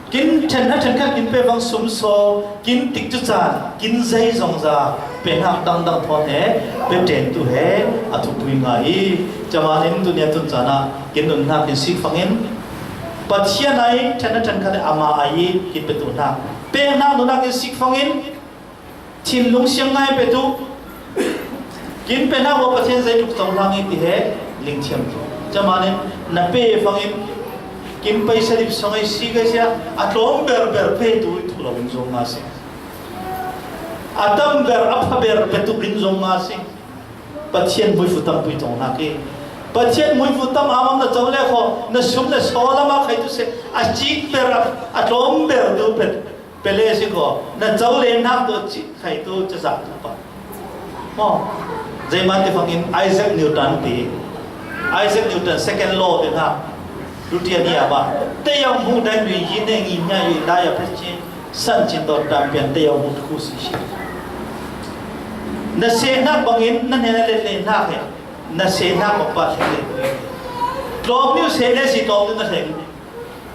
kin then ha then khat kin pe fang sum so, kin tik tu chan, kin zei zong za, pe nak dang dang thon he, pe ten tu he, a tu pui ngai. Ceman in tu nia tun cana, kin nun nak kin sik fangin, Pathian ai, then ha then khat ama ai, kin pe tu nak. Pe nak nun nak kin sik fangin, thinlung siang ngai pe tu. Kin pe nak wa Pathian zei tuk tong lang i ti he, ling thiam tu. Ceman in, na pe fangin, kin paisa dip song ai si kai sia, a tlawm ber ber pe tu i tu lo in zong nga sing. A tam ber, a pha ber pe tu in zong nga sing. Pathian muifu tam pui tong nak i. Pathian muifu tam amam na cau le kho, na sum le so lama khai tu se, a cik ber, a, a tlawm ber tu pe, pe le si kho, na cau le nak tu cik khai tu ca zak tu pa. Mo, zei man ti fangin Isaac Newton ti. Isaac Newton second law ti na. Lutia ni ama. Te yang mu dai mi yi ne ngi nya yi da ya pe chin. San chin dot tam pian te yau mut khu si si. Na sehnak bangin na hnena letlehnak he. Na sehnak bang pa hlek le. Tlawm niu seh le si tlawm niu na hlek.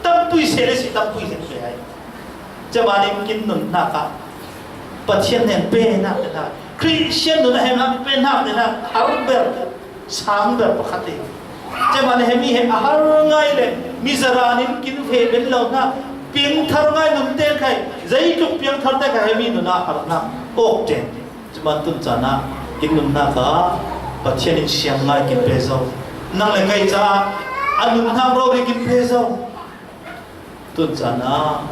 Tampui seh le si tampui hlek le hai. Cemanin kin nunnak ah Pathian nen penak te hna. Christian nun a hemnak penak te hna. Har ber. Sang ber pakhat hi. Cemah le hemi he a har ngai le, mi zaran in kin ve ben lo hna, piangthar ngai nun te khai, zeitluk piangthar te khai hemi nun a har hna. Awk ṭen. Cemah tun caan ah kin nunnak ah Pathian in siang ngai kin pe zo. Nang le kai caah a nunnak rori kin pe zo. Tun caan ah,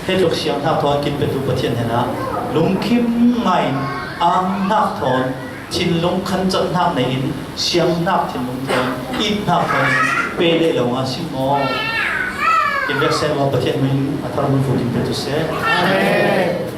he tluk siang hnak thawn kin petu Pathian hnenah lungkim ngai in, ang hnak thawn thinlung khancat hnak nei in, siang hnak thinlung thawn it hnak thawn in pe leh lo nga si maw? Kin vek sen maw? Pathian min a thar mun fu kin petu seh. Amen.